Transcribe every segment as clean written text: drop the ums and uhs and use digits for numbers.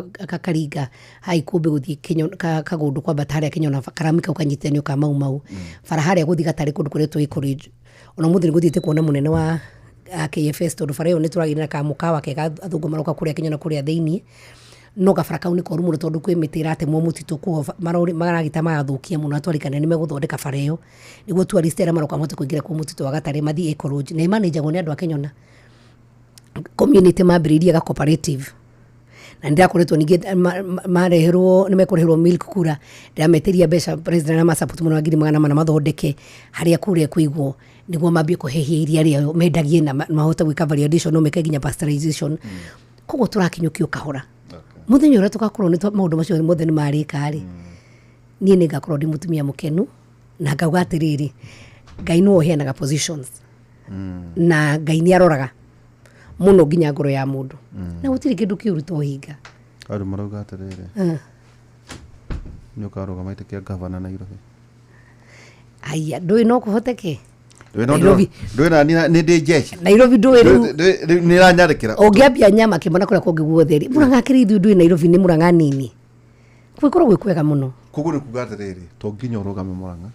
Gakaringa ha Ikũmbĩ gũthiĩ Kagũndũ kwambata harĩa Kĩnyona, karami kau kanyitithanio ka Mau Mau, bara harĩa gũthiĩ Gatarĩ kũndũ kũretwo Anchorage. Ona ũmũthĩ nĩ ngũthiĩte kuona mũnene wa KFS, tondũ bara ĩyo nĩ tũragĩire na kamũkawa kega, athũngũ maroka kũrĩa Kĩnyona kũrĩa thĩiniĩ. No gabara kau nĩ koru mũno tondũ kwĩ mĩtĩ ĩratemwo mũtitũ, koguo marori maragĩta magathũkia mũno, na twarĩkania nĩ megũthondeka bara ĩyo nĩguo tourist arĩa maroka mahote kũingĩra kũu mũtitũ wa Gatarĩ mathiĩ Anchorage, na ĩmanĩnjagwo nĩ andũ a Kĩnyona community, mambĩrĩirie ga cooperative. Na nĩ ndĩrakoretwo ningĩ mareherwo, nĩ mekũreherwo milk cooler, ndĩrametĩria mbeca president na ma-support mũno wa 400,000 mathondeke harĩa kura ĩkũigwo, nĩguo mambie kũhehia iria rĩao mendagie na mahote gwĩka value addition, no meke nginya pasteurization. Koguo tũrakinyũkio kahora. Mũthenya ũrĩa tũgakorwo nĩ maũndũ macio mothe nĩ marĩka rĩ, niĩ nĩ ngakorwo ndĩ mũtumia mũkenu na ngauga atĩrĩrĩ, Ngai nĩwe ũheanaga positions, na Ngai nĩ aroraga mũno nginya ngoro ya mũndũ, na gũtirĩ kĩndũ kĩũru to hinga. Andũ marauga atĩrĩrĩ, nĩ ũkarũgama gĩtĩ kĩa gavana Nairobi. Aya, ndũĩ no kũhoteke. Ndũĩ no Nairobi. Ndũĩ na niĩ nĩ ndĩ jeshi. Nairobi ndũĩ rĩu. Rĩu nĩ ĩranyarĩkĩra. Ũngĩambia nyama kĩmwana kũrĩa kũngĩ guothe rĩ, Mũrang'a kĩrĩ ithuĩ, ndũĩ Nairobi nĩ Mũrang'a nini, gwĩkorwo gwĩ kwega mũno. Koguo nĩ kuga atĩrĩrĩ, to nginya ũrũgame Mũrang'a,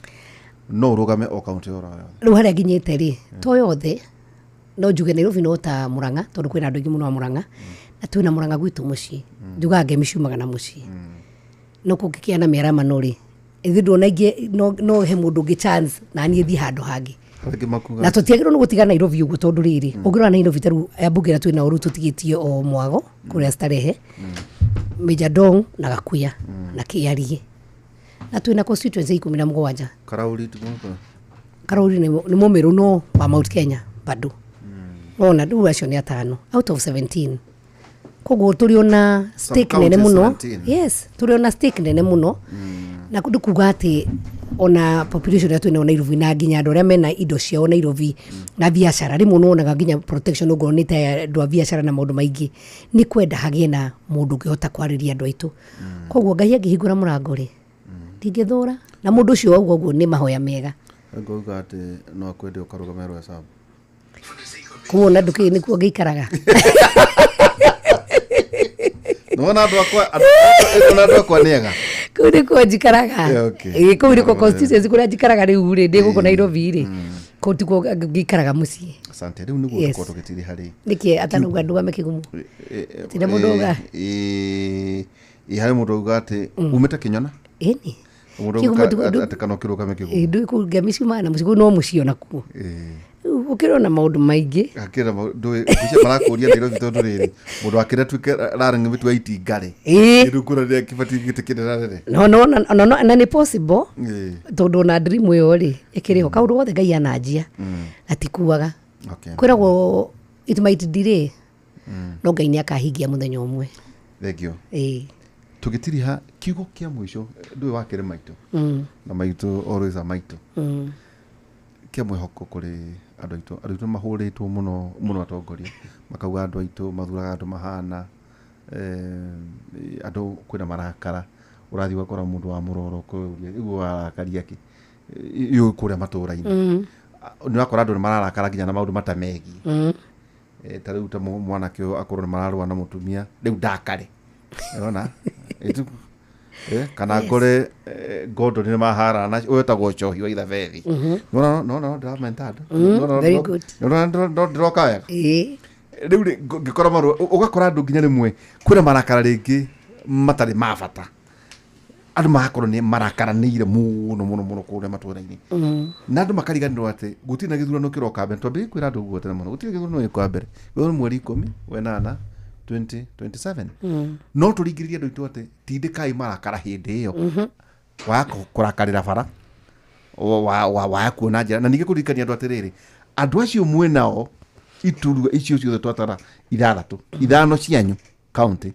no ũrũgame o kaunti oro yothe. Rĩu harĩa nginyĩte rĩ, to yothe, no njuge Nairobi no ta Mũrang'a, tondũ kwĩna andũ aingĩ mũno a Mũrang'a, na twĩna Mũrang'a gwitũ mũciĩ. Njugaga ngemi ciumaga na mũciĩ. No kũngĩkĩa na mĩaramano rĩ, ithuĩ ndũona ingĩ no he mũndũ ũngĩ chance na niĩ thiĩ handũ hangĩ. Arĩa makuga Na tũtiagĩrĩirwo nĩ gũtiga Nairobi ũguo, tondũ rĩrĩ, ũngĩrora Nairobi ta rĩu ambunge arĩa twĩ nao rĩu, tũtigĩtie o Mwago kũrĩa Starehe, Major Dong na Gakuya na Kĩarie, na twĩna constituency 17. Karauri tigũka. Karauri nĩ mũmĩrũ no wa Mount Kenya bado. Ona rĩu acio nĩ atano out of 17, koguo tũrĩ ona stake nene county mũno. 17. Yes, tũrĩ ona stake nene mũno, na nĩ kuga atĩ ona population ĩrĩa twĩnayo Nairobi na nginya andũ arĩa mena indo ciao Nairobi na biacara, rĩmwe nĩwonaga nginya protection ongorwo nĩ ta ya andũ a biacara na maũndũ maingĩ, nĩ kwenda hagĩe na mũndũ ũngĩhota kwarĩria andũ aitũ. Koguo Ngai angĩhingũra mũrango rĩ, ndingĩthũra na mũndũ ũcio wauga ũguo, nĩ mahoya mega. Ngauga atĩ no akwende ũkarũgame Roysambu. Kuona ndũkĩ nĩkuo ngĩikaraga. Nĩwona andũ akwa, andũ andũ akwa nĩ ega. Kũu nĩkuo njikaraga. Yeah, okay. Ĩĩ, kũu nĩkuo constituency kũrĩa njikaraga rĩu rĩ, ndĩ gũkũ Nairobi rĩ, kũu tikuo ngĩikaraga mũciĩ. Asante. Rĩu nĩguo Yes. tũkorwo tũgĩtiriha rĩ. Nĩkĩ atanauga ndũgame Kĩgumo? Tirĩ mũndũ auga. Ĩ harĩ mũndũ auga atĩ umĩte Kĩnyona. Ĩni. Mũndũ Kĩgumo auga atĩ kana ũkĩrũgame Kĩgumo. Ĩ, ndũĩ kũu ngemi ciumaga na mũciĩ, kũu no mũciĩ onakuo. Rĩu gũkĩrĩ ona maũndũ maingĩ. Hakĩra ndũĩ ngwĩciria marakũria Nairobi, tondũ rĩrĩ, mũndũ akĩra tuĩke rarĩ mĩtu ya itinga rĩ. Rĩu kũra rĩrĩa kĩbatiĩ gĩtĩ kĩnene rĩ. No, na nĩ possible, tondũ ona dream ĩyo rĩ ĩkĩrĩ ho. Kaũndũ gothe Ngai ananjia gatikuaga. Kwĩragwo it might delay, no Ngai nĩ akahingia mũthenya ũmwe. Thank you. Ĩĩ. Tũgĩtiriha, kiugo kĩa mũico, ndũĩ wakĩrĩ maitũ na maitũ always a maitũ, kĩa mwĩhoko kũrĩ andũ aitũ. Andũ aitũ mahũrĩtwo mũno mũno, atongoria makauga andũ aitũ mathuraga andũ mahana andũ kwĩna marakara, ũrathiĩ ũgakora mũndũ wa mũroro kũria rĩu warakaria kĩ yũ kũrĩa matũra-inĩ. Nĩ ũrakora andũ nĩ mararakara nginya na maũndũ matamegiĩ. Ta rĩu ta mwanake ũyũ akorwo nĩ mararũa na mũtumia, rĩu ndakare ona kana ngore Gordon nĩ maharana na ũyũ wĩtagwo Njohi wa Ithabethi. No no no ndĩramenta andũ. No, no, Very no, good. no, no, no, no, ndĩroka wega. Rĩu rĩ, ngĩkora marũa, ũgakora andũ nginya rĩmwe kwĩna marakara rĩngĩ matarĩ ma bata, andũ magakorwo nĩ marakaranĩire mũno mũno mũno kũrĩa matũra-inĩ, na andũ makariganĩrwo atĩ gũtirĩ na gĩthurano kĩroka mbere. Twambĩrĩrie kwĩra andũ ũguo tene mũno, gũtirĩ gĩthurano gĩkoka mbere, gĩthurano mweri 18 2027. No tũringĩrĩrie andũ aitũ atĩ tindĩkai marakara hĩndĩ ĩyo, waga kũrakarĩra bara, waya kuona njĩra. Na ningĩ kũririkania andũ atĩrĩrĩ, andũ acio mwĩnao iturua icio ciothe twatara ithathatũ ithano cianyu county,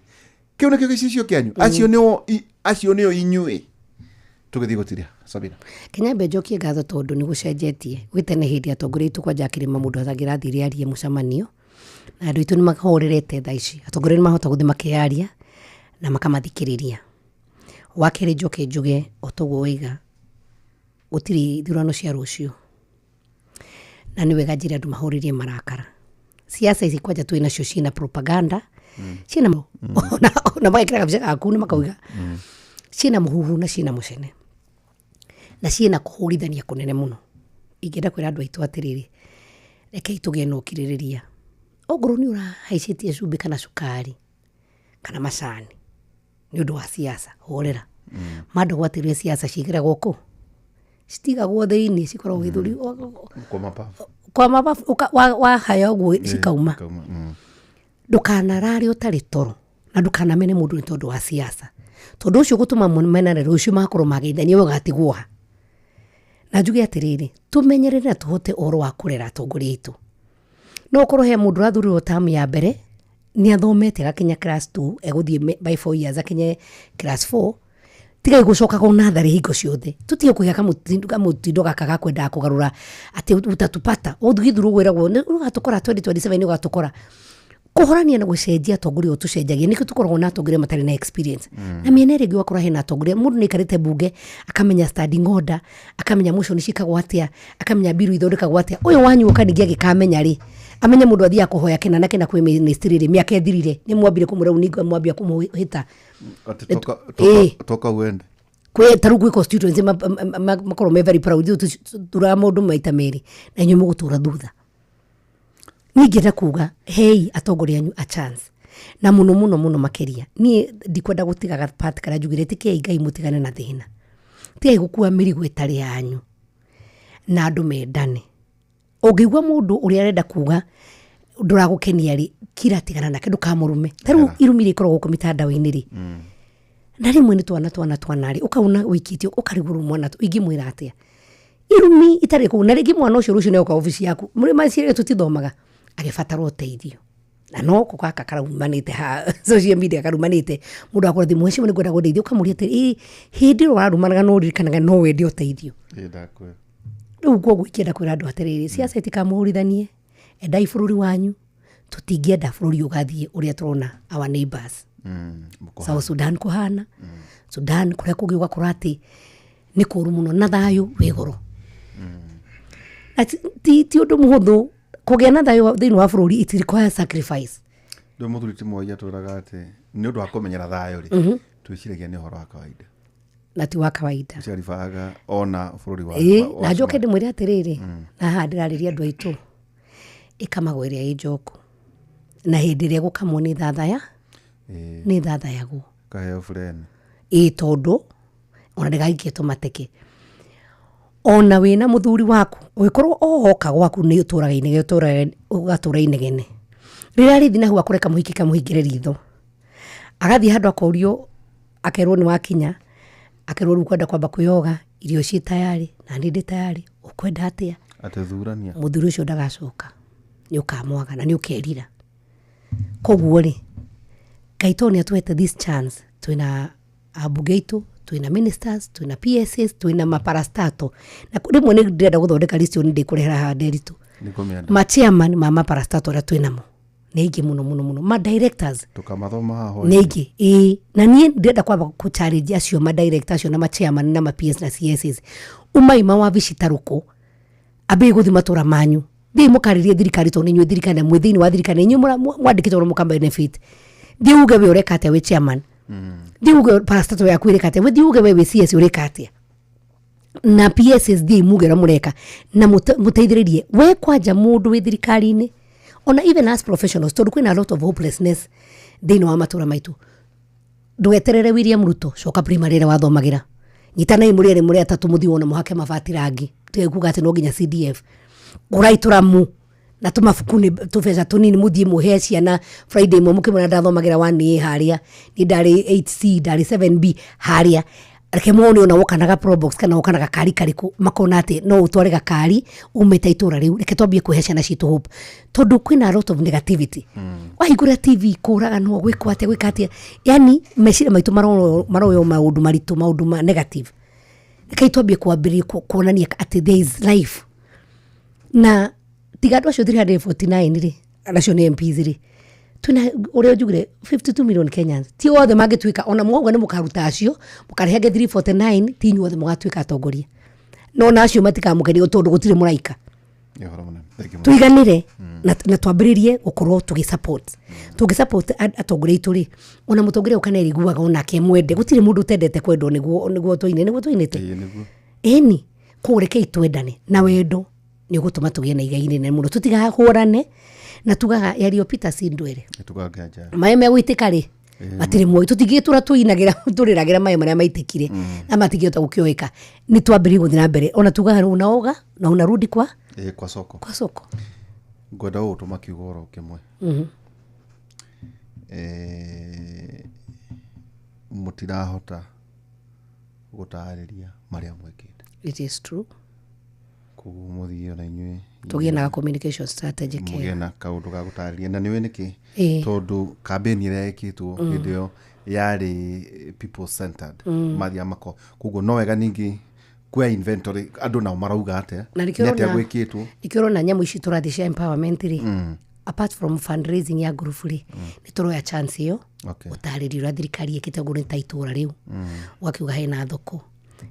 kĩu nĩkĩo gĩcicio kĩanyu, acio nĩo acio nĩo inyuĩ. Tũgĩthiĩ gũtiria, Sabina. Kenya, njokie ngatho tondũ nĩ gũcenjetie. Gwĩ tene hĩndĩ atongoria aitũ kwanja kĩrĩma, mũndũ atangĩrathire arie mũcemanio, na andũ aitũ nĩ mahorerete. Thaa ici atongoria nĩ mahota gũthiĩ makeyaria na makamathikĩrĩria. Wa kerĩ, njoke njuge o toguo waiga, gũtirĩ ithurano cia rũciũ, na nĩ wega njĩre andũ mahorerie marakara. Siasa ici kwanja twĩ nacio ciĩna propaganda. Ciĩna ona magekĩra kabica gaku na makauga ciĩna mũhuhu na ciĩna mũcene na ciĩna kũhũrithania kũnene mũno. Ingĩenda kwĩra andũ aitũ atĩrĩrĩ, rekei tũgĩe na ũkirĩrĩria. Ongorwo nĩ ũrahaicĩtie cumbĩ kana cukari kana macani nĩ ũndũ wa siasa, horera. Mandũ gwatĩrĩre siasa ciĩkĩragwo kũ? Citigagwo thĩinĩ, cikoragwo gĩthũri Kwa mapafu. Kwa mababu wahaya ũguo cikauma. Cikauma. Ndũkanarare ũtarĩ toro na ndũkanamene mũndũ nĩ tondũ wa siasa, tondũ ũcio gũtũma menane rũciũ magakorwo mageithania, we ũgatigwo ha? Na njuge atĩrĩrĩ, tũmenyerere na tũhote ũhoro wa kũrera atongoria aitũ. No ũkorwo he mũndũ ũrathurirwo tamu ya mbere, nĩ athomete agakinya class 2, egũthiĩ by 4 years akinye class 4. Tigai gũcokaga natharĩ hingo ciothe. Tũtige kũgĩa kamũtindo gaka ga kwendaga kũgarũra atĩ utatupata ũgĩthurwo, gwĩragwo nĩ ũgatũkora 2027, nĩ ũgatũkora. Kũhorania na gũcenjia atongoria ũyũ tũcenjagia nĩkĩo tũkoragwo na atongoria matarĩ na experience. Na mĩena ĩrĩa ĩngĩ ũgakora hena atongoria, mũndũ nĩ aikarĩte bunge, akamenya standing order, akamenya motion ciĩkagwo atĩa, akamenya bill ithondekagwo atĩa. Ũyũ wanyu ũka ningĩ agĩkamenya rĩ, amenye mũndũ athiaga kũhoya kĩna na kĩna kwĩ ministry rĩ, mĩaka ĩthirire nĩ mwambire kũmwĩra rĩu ningĩ mwambia kũmũhĩta. Ati toka toka toka uende. Kwĩ tarĩu gwĩ constituency makorwo me very proud, ithuĩ tũturaga mũndũ maita merĩ na inyuĩ mũgũtũra thutha. Niĩ ingĩenda kuga hei atongoria anyu a chance, na mũno mũno mũno makĩria niĩ ndikwenda gũtiga part karĩa njugire, ĩtĩkiai Ngai, mũtigane na thĩna, tigai gũkua mĩrigo ĩtarĩ yanyu, na andũ mendane. Ũngĩigua mũndũ ũrĩa arenda kuga ndũragũkenia rĩ, kira, tigana nake, ndũkamũrume. Ta rĩu irumi iria ikoragwo gũkũ mitandao-inĩ rĩ, na rĩmwe nĩ twana twana twana rĩ, ũkauna wĩikĩtio ũkarigwo rĩu mwana ingĩmwĩra atĩa irumi itarĩ kũu. Na rĩngĩ mwana ũcio rũciũ nĩoka obici yaku, mũrĩ maciarĩ tũtithomaga, agĩbatara ũteithio, na no ko gaka karaumanĩte ha social media karumanĩte mũndũ akora thimũ, "Mheshimiwa, nĩngwenda gũndeithia." Ũkamũria atĩrĩ, "Ĩ, hĩndĩ ĩyo warumanaga no ũririkanaga no wende ũteithio?" Ĩ, ndakwĩra. Rĩu koguo ingĩenda kwĩra andũ atĩrĩrĩ, siasa itikamũhũrithanie, endai bũrũri wanyu. Tũtingĩenda bũrũri ũgathiĩ ũrĩa tũrona our neighbors South Sudan kũhana, Sudan kũrĩa kũngĩ, ũgakora atĩ nĩ kũũru mũno na thayũ wĩ goro. Na ti ũndũ mũhũthũ kũgĩa na thayũ thĩinĩ wa bũrũri, it requires sacrifice. Rĩu mũthuri ti Moi atwĩraga atĩ nĩ ũndũ wa kũmenyera thayũ rĩ, twĩciragia nĩ ũhoro wa kawaida. Na ti wa kawaida. Ũcio ona bũrũri wa Na njoke ndĩmwĩre atĩrĩrĩ, na haha ndĩrarĩria andũ aitũ, ĩkamagwo ĩrĩa ĩ njoku, na hĩndĩ ĩrĩa gũkamwo nĩ thathaya, nĩ thathayagwo. Kaheo bureni. Ĩ, tondũ ona ndĩgaikie tũmateke, ona wĩna mũthuri waku, ũgĩkorwo ohoka gwaku nĩ ũtũraga inegene, ũtũraga ũgatũra inegene. Rĩrĩa arĩthi na hau akore kamũhiki kamũhingĩre ritho, agathiĩ handũ akorio, akerwo nĩ wakinya, akerwo rĩu kwenda kwamba kwĩyoga, irio ciĩ tayarĩ na niĩ ndĩ tayarĩ, ũkwenda atĩa? Atĩ thurania. Mũthuri ũcio ndagacoka, nĩ ũkamwaga na nĩ ũkerira. Koguo rĩ, Ngai tondũ nĩ atũhete this chance, twĩna ambunge aitũ, twĩna ministers, twĩna PSs, twĩna maparastato, na rĩmwe nĩ ndĩrenda gũthondeka list ĩyo, nĩ ndĩkũrehera haha Nderitu. Nĩ kũmĩenda. Ma chairman ma maparastato arĩa twĩnamo nĩ aingĩ mũno mũno mũno, ma directors. Tũkamathoma haha. Nĩ aingĩ, ĩĩ. Na niĩ ndĩrenda kwamba kũ challenge acio ma director acio na ma chairman na ma PS na CSs, umai mawabici ta rũkũ, ambĩi gũthiĩ matũra manyu, thiĩ mũkarĩrie thirikari, tondũ nĩ inyuĩ thirikari na mwĩ thĩinĩ wa thirikari, na inyuĩ mwandĩkĩtwo na mũka benefit. Thiĩ uge we ũreka atĩa wĩ chairman, thiĩ uge parastatal yaku ĩreka atĩa, thiĩ uge we wĩ CS ũreka atĩa, na PSs thiĩ muge ũrĩa mũreka na mũteithĩrĩrie we kwanja mũndũ wĩ thirikari-inĩ, ona even as professionals, tondũ kwĩna a lot of hopelessness thĩinĩ wa matũra maitũ. Ndũgeterere William Ruto, coka primary ĩrĩa wathomagĩra, nyitanai mũrĩ erĩ, mũrĩ atatũ, mũthiĩ wona mũhake mabati rangi. Tige kuga atĩ no nginya CDF. Gũrai tũramu na tũmabuku nĩ tũbeca tũnini, mũthiĩ mũhe ciana Friday ĩmwe, mũkĩmwĩra ndathomagĩra 1A harĩa, niĩ ndarĩ 8C, ndarĩ 7B harĩa. Reke mone ona woka na ga probox kana woka na gakari karĩkũ, makona atĩ no ũtware gakari umĩte itũra rĩu. Reke twambie kũhe ciana citũ hope, tondũ kwĩna a lot of negativity. Wahingũra TV, kũraganwo, gwĩkwo atĩa, gwĩka atĩa, yani meciria maitũ maroywo maũndũ maritũ, maũndũ ma negative. Rekei twambie kwambĩrĩria kuonania atĩ there is life. Na tiga andũ acio 349 rĩ, acio nĩ MPs rĩ, twĩna ũrĩa njugire 52 million Kenyans. Ti othe mangĩtuĩka, ona mwauga nĩ mũkaruta acio mũkarehe angĩ 349, ti inyuothe mũgatuĩka atongoria, no na acio matikamũkenia tondũ gũtirĩ mũraika. Nĩ ũhoro mũnene. Thank you mũno. Tũiganĩre na twambĩrĩrie gũkorwo tũgĩ support, tũngĩ support atongoria aitũ rĩ, ona mũtongoria ũka nĩarĩiguaga onake mwende. Gũtirĩ mũndũ ũtendete kwendwo. Nĩguo tũine, nĩguo tũinĩte. Ĩĩ, nĩguo. Ĩni koguo rekei twendane, na wendo nĩ ũgũtũma tũgĩe na igai inene mũno. Tũtigahũrane na tugaga yaliyopita si ndwele. Nĩtũgangĩa njara. Maĩ megũitĩka rĩ, matirĩ muoyo. Tũtingĩtũra tũinagĩra tũrĩragĩra maĩ marĩa maitĩkire na matingĩhota gũkĩoĩka. Nĩ twambĩrĩrie gũthiĩ na mbere, ona tugaga unaoga na unarudi kwa Ĩĩ, kwa soko. Kwa soko. Ngwenda gũgũtũma kiugo oro kĩmwe. Mũtirahota gũtarĩria marĩa mwĩkĩte. It is true. Koguo mũthiĩ ona inyuĩ tũgĩe na communication strategy kega. Mũgĩe na kaũndũ ga gũtarĩria, na nĩũĩ nĩkĩ? Ĩĩ. Tondũ kambĩni ĩrĩa ĩkĩtwo hĩndĩ ĩyo yarĩ people centered, mathiaga mako. Koguo no wega ningĩ kuoya inventory, andũ nao marauga atĩa, Na nĩkĩo nĩ atĩa ũrona- gwĩkĩtwo. Nĩkĩo ũrona nyamũ ici tũrathiĩ cia empowerment rĩ, apart from fundraising ya group rĩ, nĩ tũroya chance ĩyo gũtarĩria ũrĩa thirikari ĩkĩte. Ũguo nĩ ta itũra rĩu ũgakiuga hena thoko,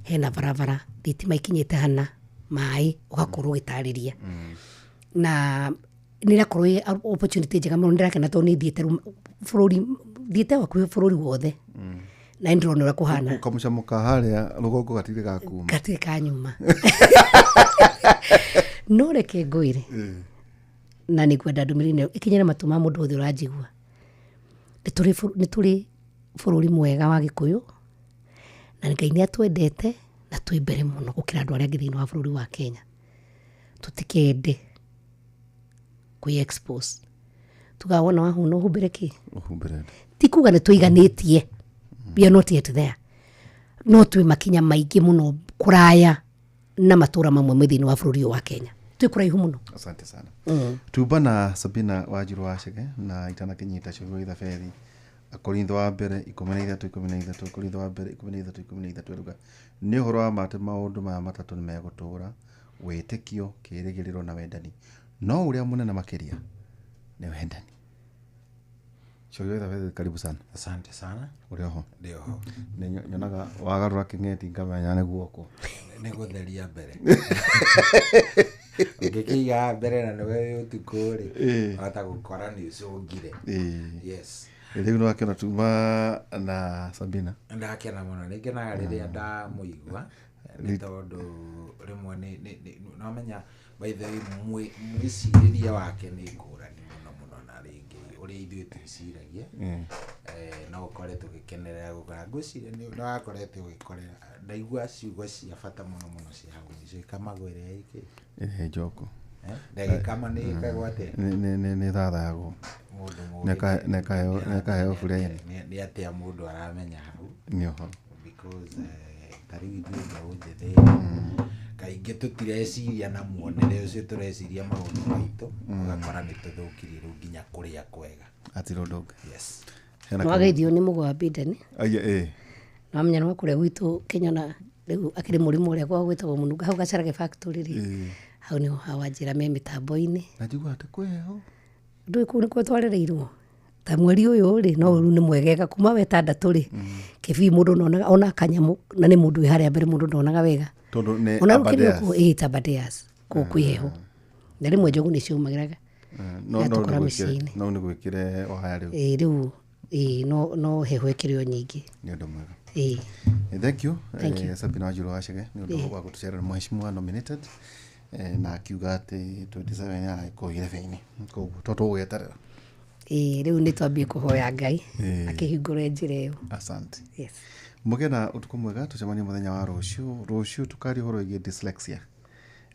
hena barabara, thitima ikinyĩte hana, maĩ, ũgakorwo ũgĩtarĩria, na nĩ ĩrakorwo ĩ opportunity njega mũno. Nĩ ndĩrakena tondũ nĩ thiĩte rĩu bũrũri, thiĩte hakuhĩ bũrũri wothe, na nĩ ndĩrona ũrĩa kũhana. Kamũcamo ka harĩa rũgongo gatirĩ ga kuma. Gatirĩ ka nyuma. No reke ngwĩre, na nĩ ngwenda ndũmĩrĩri ĩno ĩkinyĩre matũ ma mũndũ wothe ũranjigua, nĩ tũrĩ bũrũri mwega wa Gĩkũyũ, na Ngai nĩ atwendete, na twĩ mbere mũno gũkĩra andũ arĩa angĩ thĩinĩ wa bũrũri wa Kenya. Tũtikende kwĩ expose. Tugaga wona wahuna ũhumbĩre kĩ? Ũhumbĩre nda. Ti kuga nĩ tũiganĩtie, we are not yet there, no twĩ makinya maingĩ mũno kũraya na matũra mamwe mwĩ thĩinĩ wa bũrũri ũyũ wa Kenya. Twĩ kũraihu mũno. Asante sana. Tumba na Sabina Wanjiru wa Chege, na itanakinyita ciugo ithaberi, Akorintho wa mbere 13:13, Akorintho wa mbere 13:13, eruga nĩ ũhoro wa ma atĩ maũndũ maya matatũ nĩ megũtũũra, wĩtĩkio, kĩĩrĩgĩrĩro na wendani, no ũrĩa mũnene makĩria nĩ wendani. Ciugo ithaberi, karibu sana. Asante sana. Ũrĩ oho? Ndĩ oho. Nĩ nyonaga wagarũra kĩng'eti ngamenya nĩ guoko. Nĩ gũtheria mbere. Ũngĩkĩiga mbere na nĩwe wĩ ũtukũ rĩ, wahota gũkora nĩ ũcũngire. Yes. Rĩu nĩ wakĩona tuma na Sabina. Ndakena mũno, nĩ ngenaga rĩrĩa ndamũigua, nĩ tondũ rĩmwe nĩwamenya, by the way, mwĩcirĩrie wake nĩ ngũrani mũno mũno na rĩngĩ ũrĩa ithuĩ twĩciragia. No ũkore tũgĩkenerera gũkora, ngwĩciria nĩ wakorete ũgĩkorera ndaigua ciugo cia bata mũno mũno cia hau mũico, ĩkamagwo ĩrĩa ĩkĩ Ĩrĩa njoko. Ndagĩkama nĩ ĩkagwo atĩa? Nĩ thathayagwo. Mũndũ mũgĩ Nĩkaheo bureni. Nĩ atĩa mũndũ aramenya hau? Nĩ ũhoro. Because ta rĩu ithuĩ mbeũ njĩthĩ kaingĩ tũtireciria na muonere ũcio, tũreciria maũndũ maitũ, ũgakora nĩ tũthũkirie rĩu nginya kũrĩa kwega. Atirĩ ũndũ ũngĩ. Yes. Hena Nĩwageithio nĩ mũgwa Biden. Aya, ĩ. Nwamenya nĩ kũrĩa gwitũ Kenya, na rĩu akĩrĩ mũrimũ ũrĩa kwa gwĩtagwo mũnungo hau Gacarage factory rĩ, hau nĩho hawanjĩra me mĩtambo-inĩ. Na njigua atĩ kwĩ heho. Ndũĩ kũu nĩkuo twarereirwo ta mweri ũyũ rĩ, no rĩu nĩ mwegega kuma wetandatũ rĩ, kĩbii mũndũ ndonaga ona kanyamũ, na nĩ mũndũ wĩ harĩa mbere, mũndũ ndonaga wega. Tondũ nĩ Ona rĩu kĩrĩ Aberdares. kũu ĩ ta Aberdares, kũu kwĩ heho, na rĩmwe njogu nĩ ciaumagĩraga No no igatũkora nĩ gwĩkĩre mĩciĩ-inĩ. No nĩ gwĩkĩre waya rĩu. Ĩ rĩu ĩ no heho ĩkĩrĩ o nyingĩ. Nĩ ũndũ mwega. Ĩ. Thank you. Thank you. Sabina Wanjiru wa Chege nĩ ũndũ wa gũtũcerera, mheshimiwa nominated, na akiuga atĩ 27 aragĩkorwo irebe-inĩ, koguo to tũgũgĩeterera. Ĩ rĩu nĩ twambie kũhoya Ngai Ĩ. akĩhingũre njĩra ĩyo. Asante. Yes. Mũgĩe na ũtukũ mwega, tũcemanie mũthenya wa rũciũ. Rũciũ tũkaria ũhoro wĩgiĩ dyslexia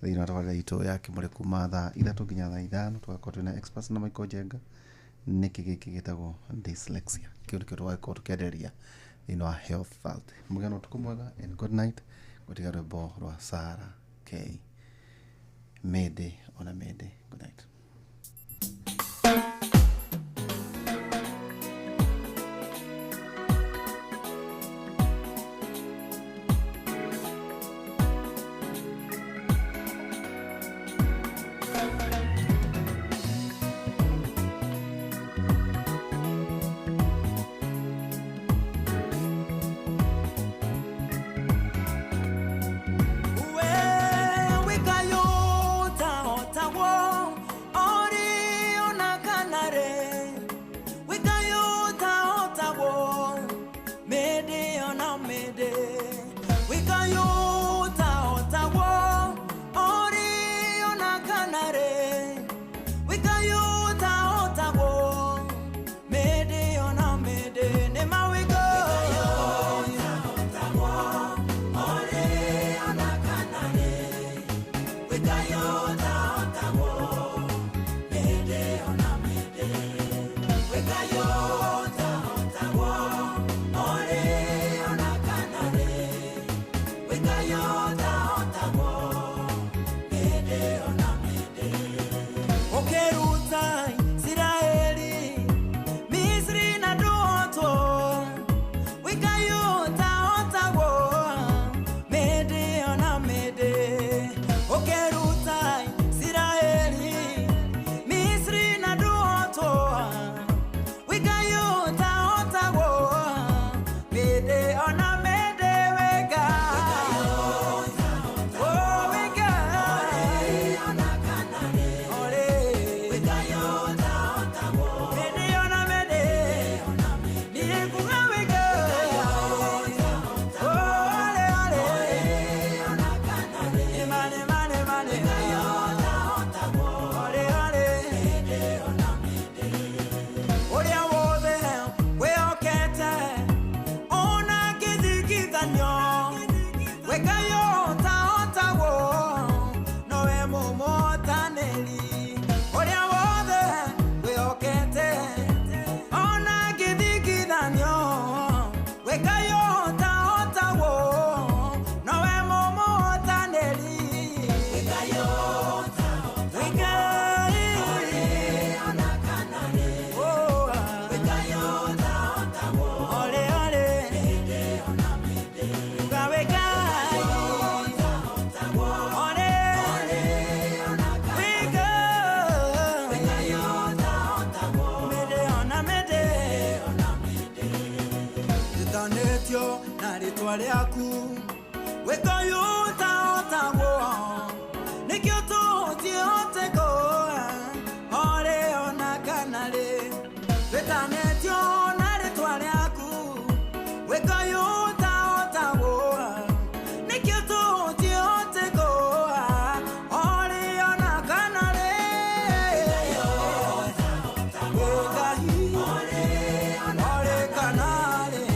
thĩinĩ wa tabarĩra itũ ya kĩmũrĩ kuma thaa 3 nginya thaa 5. Tũgakorwo twĩna experts na Michael Njenga. Nĩkĩ gĩkĩ gĩtagwo dyslexia? Kĩu nĩkĩo tũgagĩkorwo tũkĩarĩrĩria thĩinĩ wa Health Thursday. Mũgĩe na ũtukũ mwega and good night. Gũtiga rwĩmbo rwa Sarah K, Mayday ona Mayday. Good night. We wikayota ota. Wĩtanĩtio na rĩtwa rĩaku wĩkoyũ ũtahotagwo nĩkĩo tũtihote orĩ ona kana rĩ wĩtanĩtio na rĩtwa rĩaku wĩkoyũ ũtahotagwo nĩkĩo tũtihote orĩ ona kana rĩ orĩ kana rĩ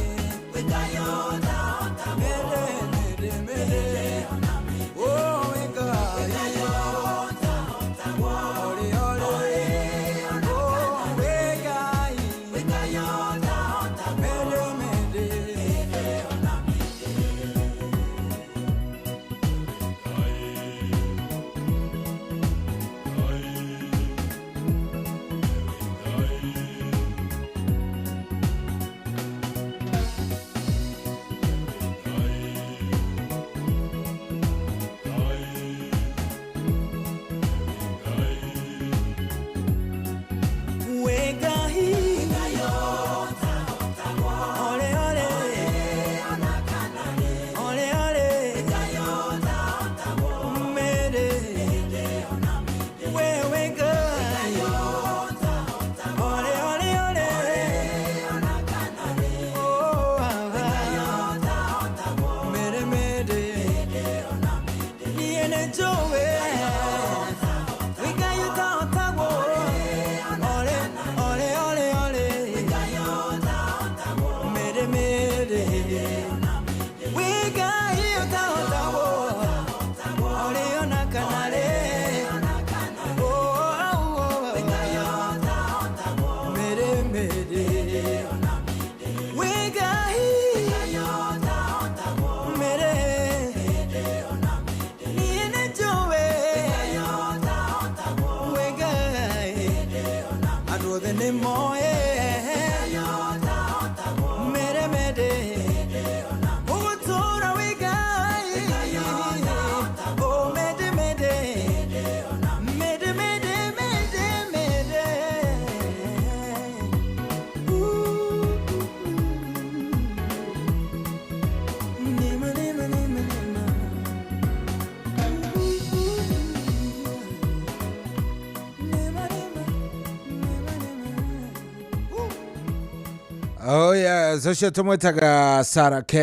Oh yes, ũcio tũmwĩtaga Sarah K,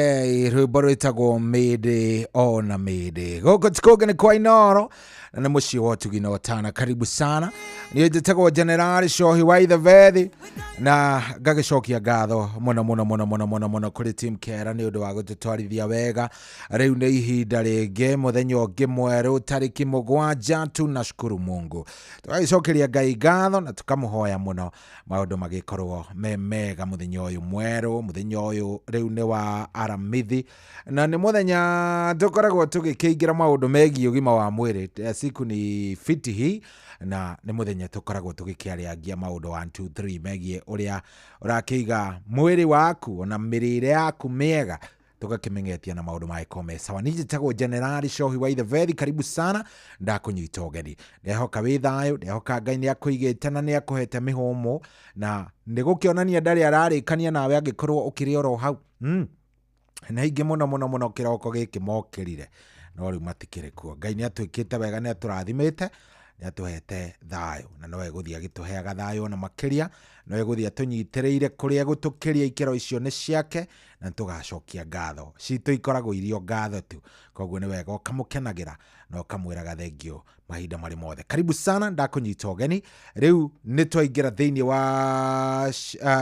rwĩmbo rwĩtagwo Mĩndĩ ona Mĩndĩ. Gũkũ ti kũngĩ nĩ kwa Inoro na nĩ mũciĩ wa ũtugi na ũtana. Karibu sana. Niĩ njĩtagwo General Shohi wa Ithebethi na ngagĩcokia ngatho mũno mũno mũno mũno mũno mũno kũrĩ team Kera nĩ ũndũ wa gũtũtwarithia wega. Rĩu nĩ ihinda rĩngĩ, mũthenya ũngĩ mwerũ, tarĩki 7. Tunashukuru Mungu, tũgagĩcokeria Ngai ngatho na tũkamũhoya mũno maũndũ magĩkorwo me mega mũthenya ũyũ mwerũ. Mũthenya ũyũ rĩu nĩ wa Aramithi na nĩ mũthenya tũkoragwo tũgĩkĩingĩra maũndũ megiĩ ũgima wa mwĩrĩ. Siku ni fiti hii na nĩ mũthenya tũkoragwo tũgĩkĩarĩangia maũndũ 1 2 3 megiĩ ũrĩa ũrakĩiga mwĩrĩ waku ona mĩrĩre yaku mĩega, tũgakĩmengetia na maũndũ magĩkorwo me sawa. Niĩ njĩtagwo Generali Shohi wa Ithebethi, karibu sana, ndakũnyita ũgeni. Ndehoka wĩ thayũ, ndehoka Ngai nĩ akũigĩte na nĩ akũhete mĩhũmũ na nĩ gũkĩonania ndarĩ ararĩkania nawe angĩkorwo ũkĩrĩ oro hau. Na ingĩ mũno mũno mũno kĩroko gĩkĩ mokĩrire no rĩu matikĩrĩ kuo. Ngai nĩ atwĩkĩte wega, nĩ atũrathimĩte, nĩ atũhete thayũ na no egũthiĩ agĩtũheaga thayũ ona makĩria, no egũthiĩ atũnyitĩrĩire kũrĩa egũtũkĩria ikĩro icio nĩ ciake na nĩtũgacokia ngatho citũ, ikoragwo irio ngatho tu. Koguo nĩ wega ũkamũkenagĩra na ũkamwĩraga thengio mahinda marĩ mothe. Karibu sana, ndakũnyita ũgeni. Rĩu nĩ twaingĩra thĩinĩ wa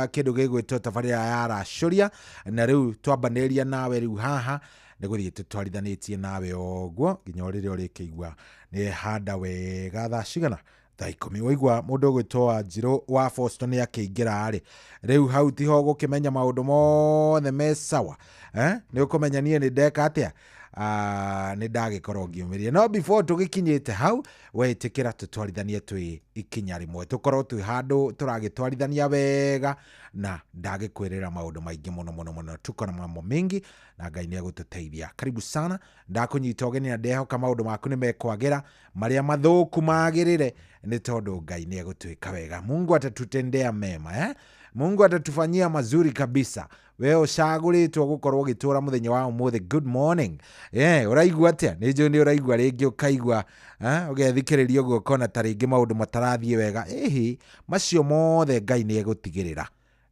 kĩndũ gĩgwĩtwo tabarĩra ya Racũria na rĩu twambanĩria nawe rĩu haha nĩ gũthiĩ tũtwarithanĩtie nawe ũguo nginya o rĩrĩa ũrĩkĩigua nĩ handa wega thaa cigana, thaa 10. Waigua mũndũ ũgwĩtwo Wanjirũ wa Boston nĩ akĩingĩra rĩ, rĩu hau tiho gũkĩmenya maũndũ mothe me sawa. Nĩ ũkũmenya niĩ nĩ ndeka atĩa, nĩ ndagĩkorwo ngiumĩria. No before tũgĩkinyĩte hau, wetĩkĩra tũtwarithanie twĩ ikinya rĩmwe, tũkorwo twĩ handũ tũragĩtwarithania wega na ndagĩkwĩrĩra maũndũ maingĩ mũno mũno mũno. Tuko na mambo mengi na Ngai nĩ egũtũteithia. Karibu sana, ndakũnyita ũgeni na ndehoka maũndũ maku nĩ mekwagĩra, marĩa mathũku magĩrĩre nĩ tondũ Ngai nĩ egũtwĩka wega. Mungu atatutendea mema. Mungu atatufanyia mazuri kabisa. We ũcagũrĩtwo gũkorwo ũgĩtũra mũthenya wa ũmũthĩ. Good morning. Ũraigua atĩa? Nĩ njũĩ nĩ ũraigua rĩngĩ ũkaigua ũgethikĩrĩria ũguo ũkona ta rĩngĩ maũndũ matarathiĩ wega. Ĩhĩ, macio mothe Ngai nĩ egũtigĩrĩra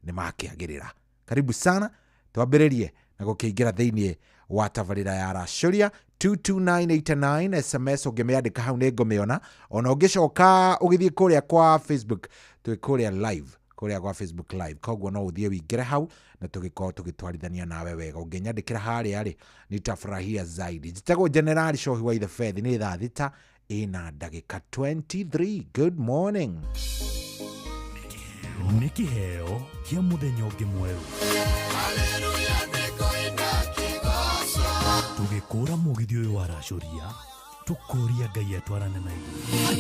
nĩ makĩagĩrĩra. Karibu sana, twambĩrĩrie na gũkĩingĩra thĩinĩ wa tabarĩra ya Racũria. 22989 SMS ũngĩmĩandĩka hau nĩ ngũmĩona. Ona ũngĩcoka ũgĩthiĩ kũrĩa kwa Facebook, twĩ kũrĩa live, kũrĩa kwa Facebook live, koguo no ũthiĩ wĩingĩre hau na tũgĩkorwo tũgĩtwarithania nawe wega. Ũngĩnyandĩkĩra harĩa rĩ, nitafurahia zaidi. Njĩtagwo Generali Shohi wa Ithe Fethi. Nĩ thaa 6 ina ndagĩka 23. Good morning. Nĩ kĩheo kĩa mũthenya ũngĩ mwerũ. Tũgĩkũra mũgithi ũyũ wa Racũria, tũkũria Ngai atwarane na ithuĩ.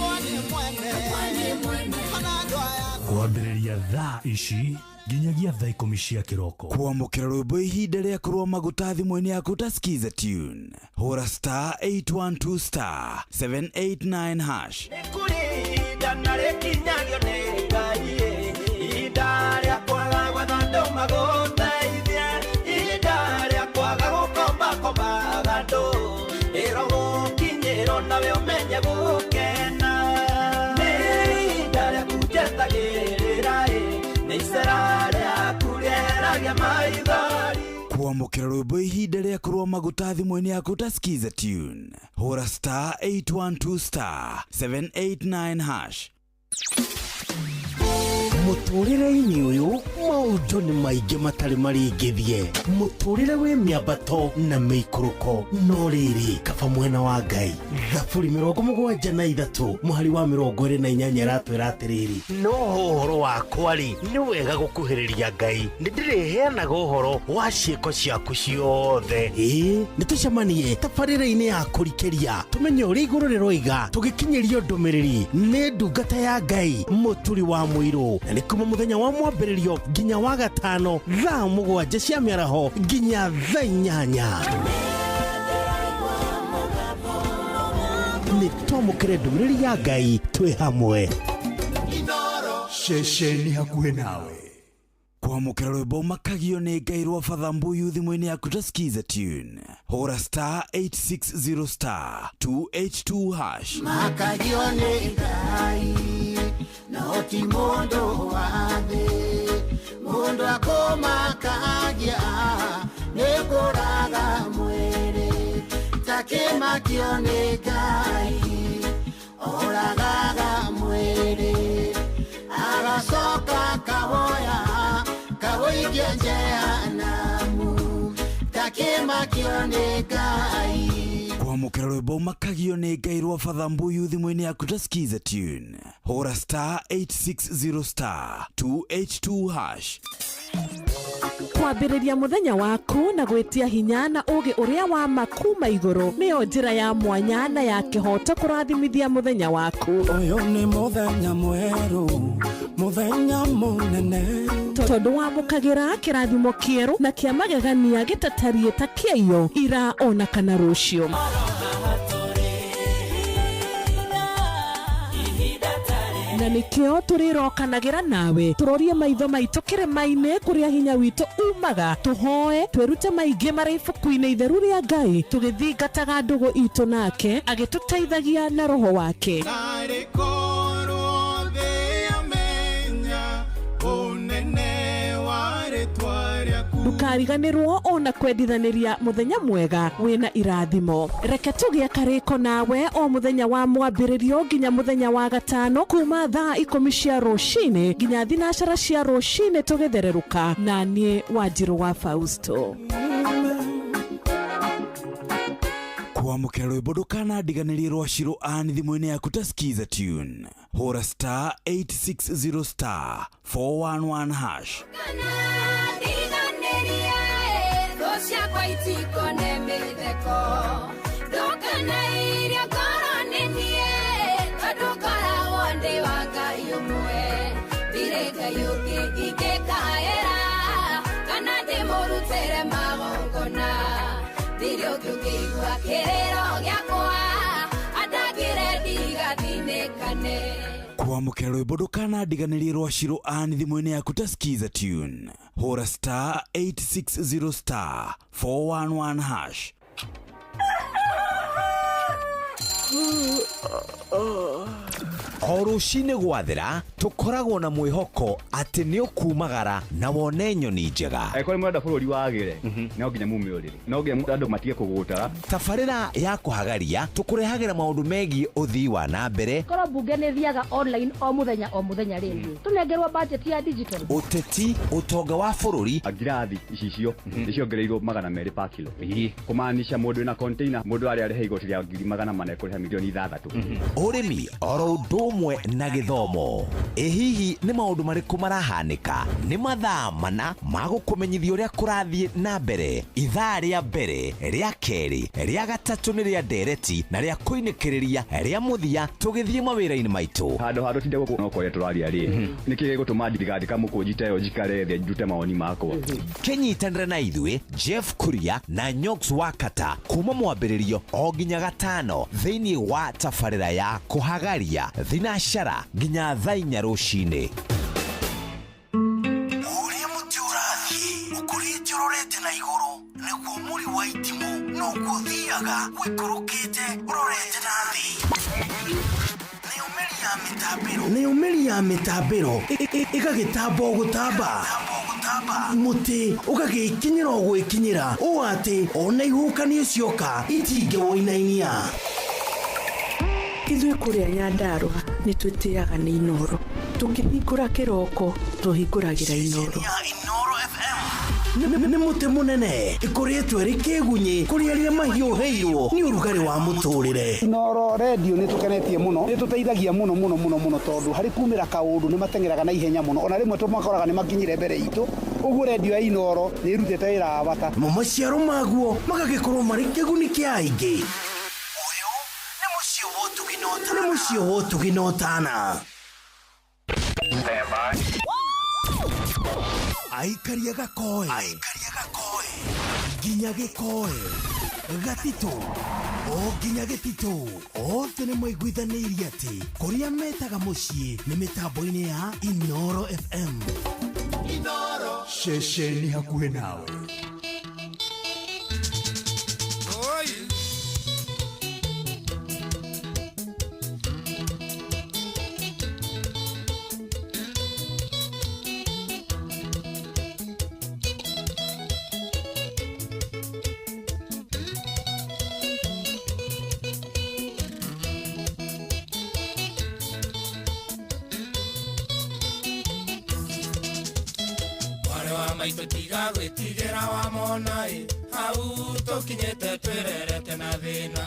Kwambĩrĩria thaa ici nginyagia thaa 10 cia kĩroko. Kwamũkĩra rwĩmbo ihinda rĩa kũrũa maguta thimũ-inĩ yaku ta Skiza tune. Hũra star 812 star 789 hash. Kwamũkĩra rwĩmbo ihinda rĩa kũrũa maguta thimũ-inĩ yaku ta Skiza tune. Hũra star 812 star 789 hash. Mũtũrĩre-inĩ ũyũ maũndũ nĩ maingĩ matarĩ marĩngĩthie. Mũtũrĩre wĩ mĩambato na mĩikũrũko, no rĩrĩ kaba mwena wa Ngai. Thaburi 73 mũhari wa 28 ĩratwĩra atĩrĩrĩ, no ũhoro wakwa rĩ, nĩ wega gũkuhĩrĩria Ngai, nĩ ndĩrĩheanaga ũhoro wa ciĩko ciaku ciothe. Ĩĩ, nĩ tũcemanie tabarĩra-inĩ ya kũrikĩria, tũmenye ũrĩa igũrũ rĩroiga, tũgĩkinyĩrio ndũmĩrĩri nĩ ndungata ya Ngai Mũturi wa Mũirũ. Na nĩ kuma mũthenya wa mwambĩrĩrio nginya wa gatano thaa 7 cia mĩaraho nginya thaa 8. Nĩ twamũkĩre ndũmĩrĩri ya Ngai twĩ hamwe. Ceceni hakuhĩ nawe. Kwamũkĩra rwĩmbo makagio nĩ Ngai rwa Father Mbuyu thimũ-inĩ yaku ta Skiza tune. Hũra star 860 star 282 hash. Makagio nĩ Ngai no ti mũndũ wa thĩ, mũndũ akũmakagia nĩ kũraga mwĩrĩ, takĩmakio nĩ Ngai oragaga mwĩrĩ, agacoka kawoya kawoikia jehanamu, takĩmakio nĩ Ngai. Kwamũkĩra rwĩmbo makagio nĩ Ngai rwa Father Mbuyu thimũ-inĩ yaku ta Skiza tune. Hũra star 860 star 282 hash. Kwambĩrĩria mũthenya waku na gwĩtia hinya na ũũgĩ ũrĩa wa ma kuma igũrũ nĩyo njĩra ya mwanya na ya kĩhooto kũrathimithia mũthenya waku. Ũyũ nĩ mũthenya mwerũ, mũthenya mũnene, tondũ wamũkagĩra kĩrathimo kĩerũ na kĩa magegania gĩtatariĩ ta kĩaiyo ira ona kana rũciũ. Na nĩkĩo tũrĩrokanagĩra nawe tũrorie maitho maitũ kĩrĩma-inĩ kũrĩa hinya witũ umaga, tũhoe twĩrute maingĩ marĩ ibuku-inĩ itheru rĩa Ngai, tũgĩthingataga ndũgũ itũ nake agĩtũteithagia na roho wake. Ndũkariganĩrwo ona kwendithanĩria mũthenya mwega wĩna irathimo. Reke tũgĩe karĩko nawe o mũthenya wa mwambĩrĩrio nginya mũthenya wa gatano kuma thaa 10 cia rũcinĩ nginya 12 cia rũcinĩ tũgĩthererũka na niĩ Wanjirũ wa Fausto. Kwamũkĩra rwĩmbo ndũkanandiganĩrie rwa Shiro Ann thimũ-inĩ yaku ta Skiza tune. Hũra star 860 star 411 hash. Kwamũkĩra rwĩmbo ndũkanandiganĩrie rwa Shiro Ann thimũ-inĩ yaku ta Skiza Tune. Hũra star 860 star 411 hash. O rũcinĩ gwathera tũkoragwo na mwĩhoko atĩ nĩ ũkumagara na wone nyoni njega. Angĩkorwo nĩ mũrenda bũrũri wagĩre, no nginya mume ũrĩrĩ, no nginya andũ matige kũgũtara. Tabarĩra ya kũhagaria tũkũrehagĩra maũndũ megiĩ ũthii wa na mbere, Korwo mbunge nĩ thiaga online o mũthenya o mũthenya rĩ, tũnengerwo budget ya digital. Ũteti, ũtonga wa bũrũri. Ngirathi icicio nĩ ciongereirwo 200 pa kilo, kũmaanisha mũndũ wĩna container, mũndũ arĩa arĩha igoti rĩa 400,000 ekũrĩha 6 million. Ũrĩmi oro ũndũ ũmwe na gĩthomo. Ĩ hihi nĩ maũndũ marĩkũ marahanĩka? Nĩ mathaa mana ma gũkũmenyithia ũrĩa kũrathiĩ na mbere. Ithaa rĩa mbere, rĩa kerĩ, rĩa gatatũ nĩ rĩa ndereti na rĩa kũinĩkĩrĩria rĩa mũthia tũgĩthiĩ mawĩra-inĩ maitũ. Handũ ha tũtinde gũkũ no kwaria tũraria rĩ, nĩkĩ gĩgũtũma ndigandĩka mũkũnji ta ĩyo njikare thĩ ndute mawoni makwa? Kĩnyitanĩre na ithuĩ Jeff Kuria na Nyox Wakata kuma mwambĩrĩrio o nginya gatano thĩinĩ wa tabarĩra ya kũhagaria thinacara nginya thaa 4 rũcinĩ. Ũrĩa mũtĩ ũrathiĩ ũkũrĩte ũrorete na igũrũ, nĩguo mũri wa itimũ noguo ũthiaga ũikũrũkĩte ũrorete na thĩ. Nayo mĩri ya mĩtambĩro ĩgagĩtamba o gũtamba, mũtĩ ũgagĩkinyĩra o gwĩkinyĩra, ũũ atĩ ona ihuhũkanio cioka itingĩwũinainia. Ithuĩ kũrĩa Nyandarũa nĩ twĩtĩaga nĩ Inoro. Tũkĩhingũra kĩroko tũhingũragĩra Inoro. Nĩ mũtĩ mũnene ĩkũrĩtwo ĩrĩ kĩgunyĩ kũrĩ arĩa mahiũhĩirwo nĩ ũrugarĩ wa mũtũrĩre. Inoro redio nĩ tũkenetie mũno, nĩ tũteithagia mũno mũno mũno mũno, tondũ harĩ kumĩra kaũndũ nĩ mateng'eraga na ihenya mũno, ona rĩmwe tũmakoraga nĩ makinyire mbere itũ. Ũguo redio ya Inoro nĩ ĩrutĩte wĩra wa bata. Mo maciaro maguo magagĩkorwo marĩ kĩguni kĩa aingĩ. Nĩ mũciĩ wa ũtugi na ũtana. Aikaria Gakoe nginya Gĩkoe Gatitũ o nginya Gĩtitũ, othe nĩ maiguithanĩirie atĩ kũrĩa metaga mũciĩ nĩ mĩtambo-inĩ ya Inoro FM. Ceceni hakuhĩ nawe. Oi. Mwarĩ wa maitũ, tiga gwĩtigĩra wamona ĩ hau tũkinyĩte, twĩrerete na thĩna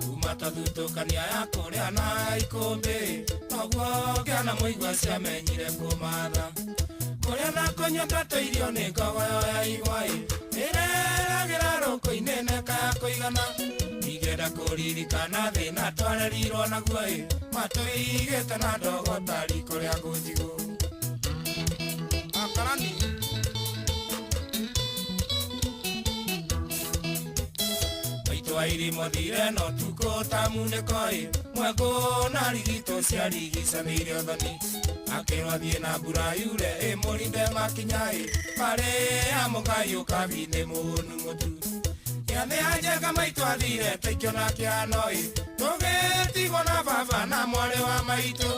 kuma twathutũkania ya kũrĩa na ikũmbĩ, noguo ngĩana mũigua ciamenyire kũmatha kũrĩa na kũnyua twatũirio nĩ ngogoyo ya igwa ĩ ĩreragĩra rũkũ-inĩ neka ya kũigana. Ingĩenda kũririkana thĩna twarerirwo naguo ĩ matũigĩte na ndogo ta riko rĩa ngũnjigũ akarani. Maitũ wa irimo thire no tukũ ta munĩko ĩ mwekũ na rigito ciarigicanĩire ũthoni, akĩrwo thiĩ na mbura yure ĩmũrinde makinya ĩ marĩ amũkai ũkabi nĩ mũnu mũtu gĩathĩ ya njenga. Maitũ athire taikĩona kĩano ĩ tũgĩtigwo na baba na mwarĩ wa maitũ,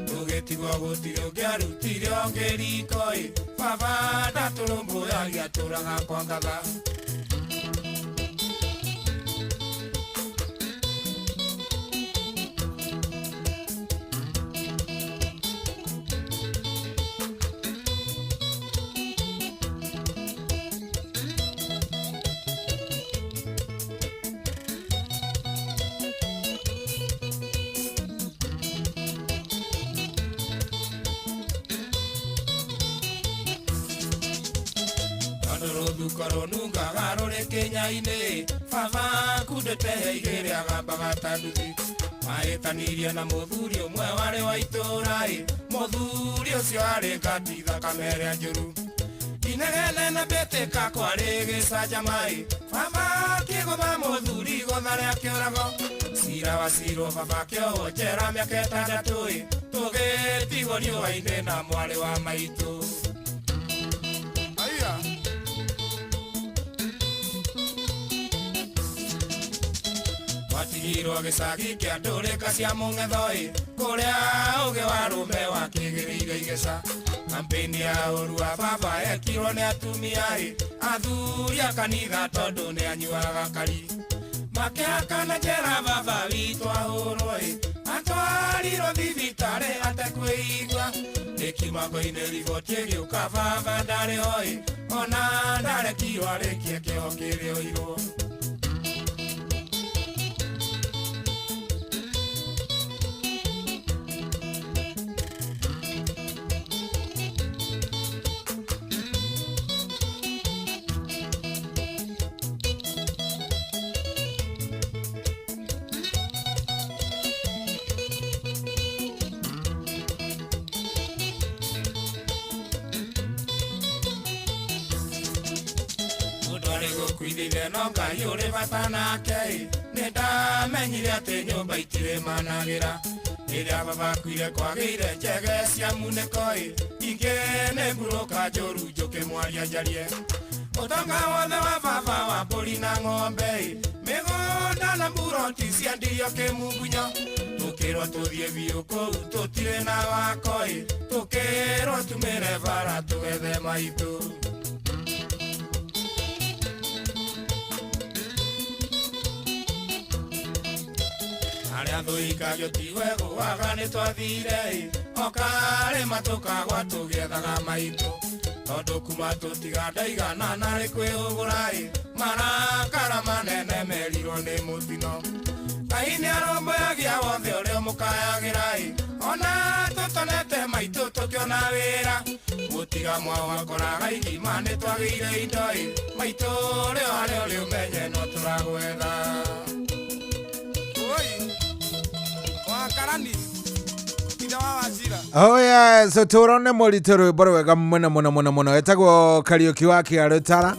tũgĩtigwo gũtirĩ ũngĩarutire ũngĩ riko ĩ baba ndatũrũmbũyagia, tũraga kwa ngatha. Tondũ rũthuko rũnungaga rũrĩ kĩnya-inĩ, baba kundĩte igĩrĩ agambaga ta nduthi. Mahĩtanirie na mũthuri ũmwe warĩ wa itũũra ĩ mũthuri ũcio arĩ ngati thakame ĩrĩa njũru inegene na mbĩtĩka kwarĩ gĩcanjama ĩ baba akĩgũtha mũthuri gũtha rĩa kĩũrago. Cira wacirwo, baba akĩohwo njera mĩaka 6 ĩ tũgĩ. Ndũngĩtigwo riũa-inĩ na mwarĩ wa maitũ. Aya. Twatigirwo gĩcagi kĩa ndũrĩka cia mũng'etho-ĩ, kũrĩa ũgĩ wa arũme wakĩgĩrĩire igeca. Kampeni ya ũru wa baba yekirwo nĩ atumia-ĩ, athuri a kanitha tondũ nĩ anyuaga kari. Makĩhakana njera baba witũ ahũrwo-ĩ, atwarirwo thibitarĩ atekwĩigua. Ĩkiuma-inĩ riboti ĩgĩũka baba ndarĩ ho-ĩ, ona ndarekirwo arĩkie kĩoho kĩrĩa oirwo. Gũkuithithia no Ngai ũrĩ bata nake-ĩ, nĩndamenyire atĩ nyũmba itirĩ managĩra. Rĩrĩa baba akuire kwagĩire njege cia munĩko-ĩ, ingĩ nĩ mburũka njũru njũkĩ mwaria njarie. Ũtonga wothe wa baba wa mbũri na ng'ombe-ĩ, mĩgũnda na mburoti ciendirio kĩmungunyo. Tũkĩrwo tũthiĩ biũ kũu tũtirĩ na wako-ĩ, tũkĩrwo tumĩre bara tũgethe maitũ. Arĩa thũikagio ti wegũaga nĩtwathire-ĩ, o karĩma tũkagwa tũgĩethaga maitũ. Tondũ kuma tũtiga ndaigana narĩ kwĩhũgũra-ĩ, marakara manene merirwo nĩ mũtino. Ngai nĩarũmbũyagia wothe ũrĩa ũmũkayagĩra-ĩ, ona tũtonete maitũ tũkĩona wĩra. Mũtiga mwao wakoraga igima nĩtwagĩire indo-ĩ, maitũ rĩo harĩa ũrĩ ũmenye no tũragwetha. Oh yes, ũtũũro nĩ mũritũ rwĩmbo rwega mũno mũno mũno mũno ĩtagwo Kariũki wa Kĩarũtara.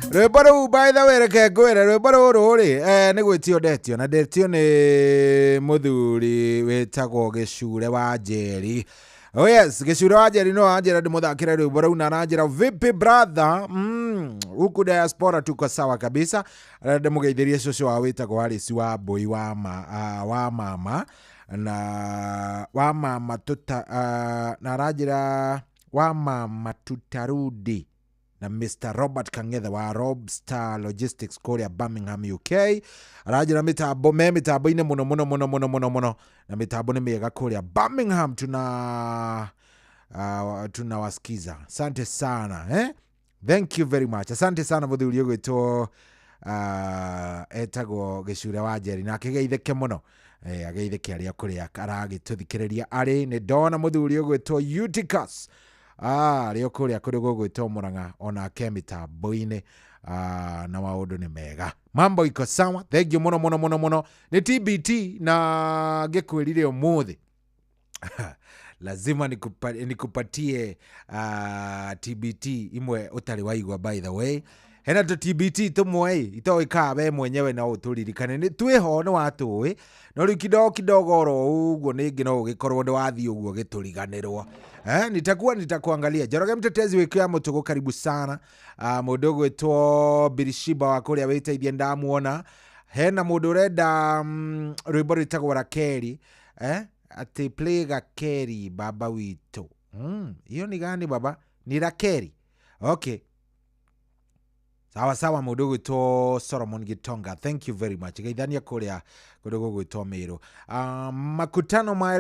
Rwĩmbo rũu by the way reke ngwĩre rwĩmbo rũrũ rĩ nĩ gwĩtio ndetio na ndetio nĩ mũthuri wĩtagwo Gĩcure wa Njeri. Oh yes, Gĩcure wa Njeri no anjĩra ndĩmũthakĩre rwĩmbo rũu na aranjĩra vipi brother, huku diaspora tuko sawa kabisa. Ndĩmũgeithĩrie cũcũ wao wĩtagwo Alice wa Mbũi wa wa mama na wa mama tuta na aranjĩra wa mama tutarudi na Mr. Robert Kang'ethe wa Robstar Logistics kũrĩa Birmingham UK. Aranjĩra mĩtambo me mĩtambo-inĩ mũno mũno mũno mũno mũno mũno na mĩtambo nĩ mĩega kũrĩa Birmingham tunawasikiza. Asante sana eh? Thank you very much. Asante sana mũthuri ũgwĩtwo etagwo Gĩcure wa Njeri na akĩgeithĩke mũno ageithĩke arĩa kũrĩa aragĩtũthikĩrĩria arĩ. Nĩ ndona mũthuri ũgwĩtwo Eutychus arĩ o kũrĩa kũrĩ gũgwĩtwo Mũrang'a onake mĩtambo-inĩ na maũndũ nĩ mega, mambo iko sawa. Thank you mũno mũno mũno mũno. Nĩ TBT na ngĩkwĩrire ũmũthĩ lazima nikupatie TBT imwe ũtarĩ waigua. By the way hena tũ TBT tũmwe itoĩ we mwenyewe no ũtũririkane nĩ twĩho nĩ watũĩ no rĩu kidogo kidogo oro ũguo nĩngĩ no ũgĩkorwo nĩ wathiĩ ũguo gĩtũriganĩrwo. Nitakuwa nitakuangalia. Njoroge mtetezi wĩkĩo ya mũtũgũ karibu sana. Mũndũ ũgwĩtwo Birishiba wa kũrĩa wĩteithie ndamuona. Hena mũndũ ũrenda rwĩmbo rwĩtagwo Rakeri atĩ play Rakeri baba witũ. Hiyo ni gani baba? Ni Rakeri. Okay. Sawa sawa mũndũ ũgwĩtwo Solomon Gitonga. Thank you very much. Geithania kũrĩa kũndũ gũgwĩtwo Meru. Makutano ma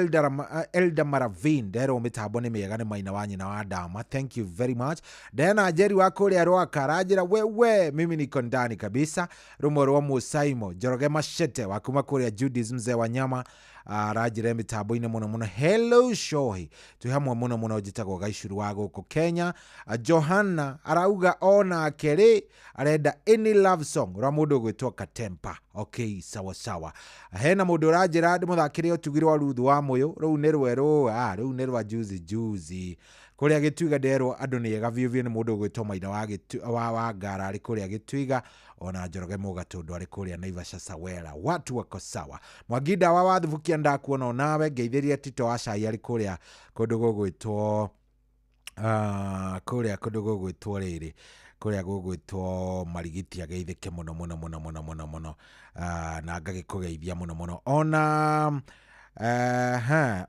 Elder Maravin nderwo mĩtambo nĩ mĩega nĩ maina wa nyina wa Dama. Thank you very much. Ndena Njeri wa kũrĩa Rwaka aranjĩra wewe mimi niko ndani kabisa. Rũmwe rwa Musaimo Njoroge Machete wa kuma kũrĩa Judy's mzee wa nyama aranjĩra mĩtambo-inĩ mũno mũno. Hello Shohi twĩ hamwe mũno mũno. Njĩtagwo Gaicuru wa gũkũ Kenya. Johanna arauga onake rĩ arenda any love song rwa mũndũ ũgwĩtwo Katempa. Okay, sawa sawa. Hena mũndũ ũranjĩra ndĩmũthakĩre ũtugi rwa Ruthu wa Mũyũ. Rũu nĩ rwerũ, rũu nĩ rwa juzi juzi. Kũrĩa Gĩtuiga nderwo andũ nĩ ega biũ biũ nĩ mũndũ ũgwĩtwo Maina wa wa Ngara arĩ kũrĩa Gĩtuiga, ona Njoroge Mũgatũndũ arĩ kũrĩa Naivasha Sawela. Watu wako sawa. Mwanginda wa Wathubukia ndakuona onawe, ngeithĩria Tito wa Cai arĩ kũrĩa kũndũ gũgwĩtwo kũrĩa kũndũ gũgwĩtwo rĩrĩ kũrĩa gũgwĩtwo Marigiti, ageithĩke mũno mũno mũno mũno mũno mũno, na ngagĩkũgeithia mũno mũno. Ona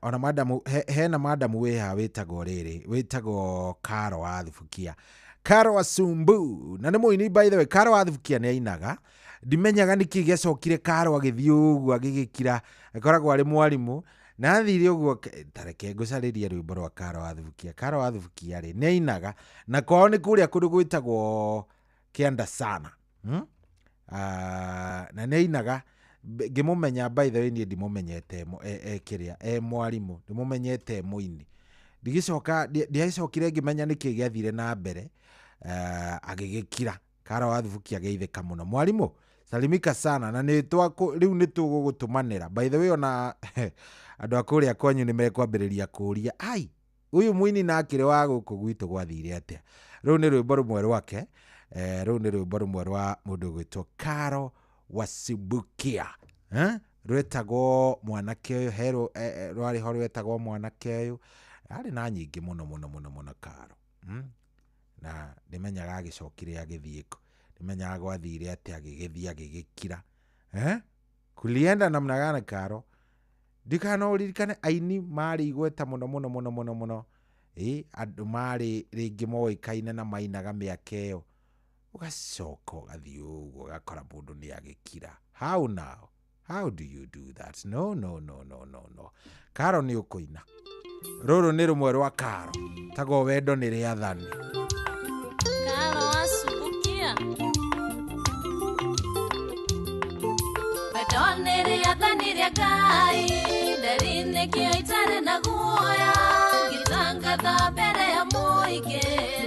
ona madamu hena madamu wĩha wĩtagwo rĩrĩ wĩtagwo Karo wa Thubukia, Karo wa Sumbu, na nĩ mũini by the way. Karo wa Thubukia nĩ ainaga, ndimenyaga nĩkĩ gĩacokire Karo agĩthiĩ ũguo agĩgĩkira, akoragwo arĩ mwarimũ na athire ũguo. Tareke ngũcarĩrie rwĩmbo rwa Karo wa Thubukia. Karo wa Thubukia rĩ nĩ ainaga, na kwao nĩ kũrĩa kũndũ gwĩtagwo Kĩanda sana, na nĩ ainaga. Ngĩmũmenya by the way niĩ ndimũmenyete kĩrĩa e mwarimũ, ndĩmũmenyete e mũini. Ndigĩcoka ndiagĩcokire ngĩmenya nĩkĩ gĩathire na mbere, agĩgĩkira. Karo wa Thubukia ageithĩka mũno, mwarimũ salimika sana, na nĩ rĩu nĩ tũgũgũtũmanĩra by the way. Ona andũ a kũrĩa kwanyu nĩ mekwambĩrĩria kũũria ai ũyũ mũini na akĩrĩ wa gũkũ gwitũ gwathire atĩa. Rũu nĩ rwĩmbo rũmwe rwake, rũu nĩ rwĩmbo rũmwe rwa mũndũ ũgwĩtwo Karo Wasibukia, rwetagwo mwanake ũyũ, he rwarĩ ho rwetagwo mwanake ũyũ, arĩ na nyingĩ mũno mũno mũno mũno Karo, na ndĩmenyaga agĩcokire agĩthiĩ kũ, ndĩmenyaga gwathire atĩa agĩgĩthiĩ agĩgĩkira, kulienda namna gani Karo. Ndikana ũririkane aini marĩ igweta mũno mũno mũno mũno mũno, andũ marĩ rĩngĩ moĩkaine na mainaga mĩaka ĩyo, ũgacoka ũgathiĩ ũguo ũgakora mũndũ nĩ agĩkira. How now? How do you do that? No, no, no, no, no, no. Karo nĩ ũkũina. Rũrũ nĩ rũmwe rwa Karo tagwo wendo nĩ rĩathani. Karo Wasubukia, wendo nĩ rĩathani rĩa Ngai, nderi nĩkĩo itarĩ na guoya, ngĩtangatha mbere ya mũingĩ,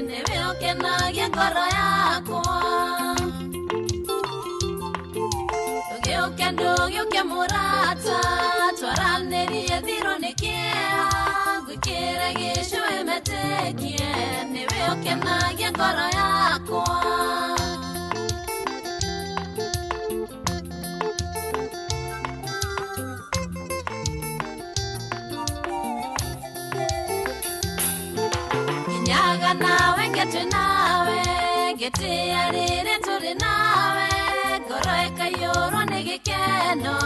nĩwe ũkenagia ngoro yakwa. Ndũgĩũke ndũgĩũke mũrata, twaranĩrie thirwo nĩ kĩeha, ngwĩkĩre gĩcũĩ metĩkie, nĩwe ũkenagia ngoro yakwa. Nginyaga nawe ngetwe nawe, ngĩtĩĩa rĩrĩ tũrĩ nawe, ngoro ĩkaiyũrwo nĩ gĩkeno,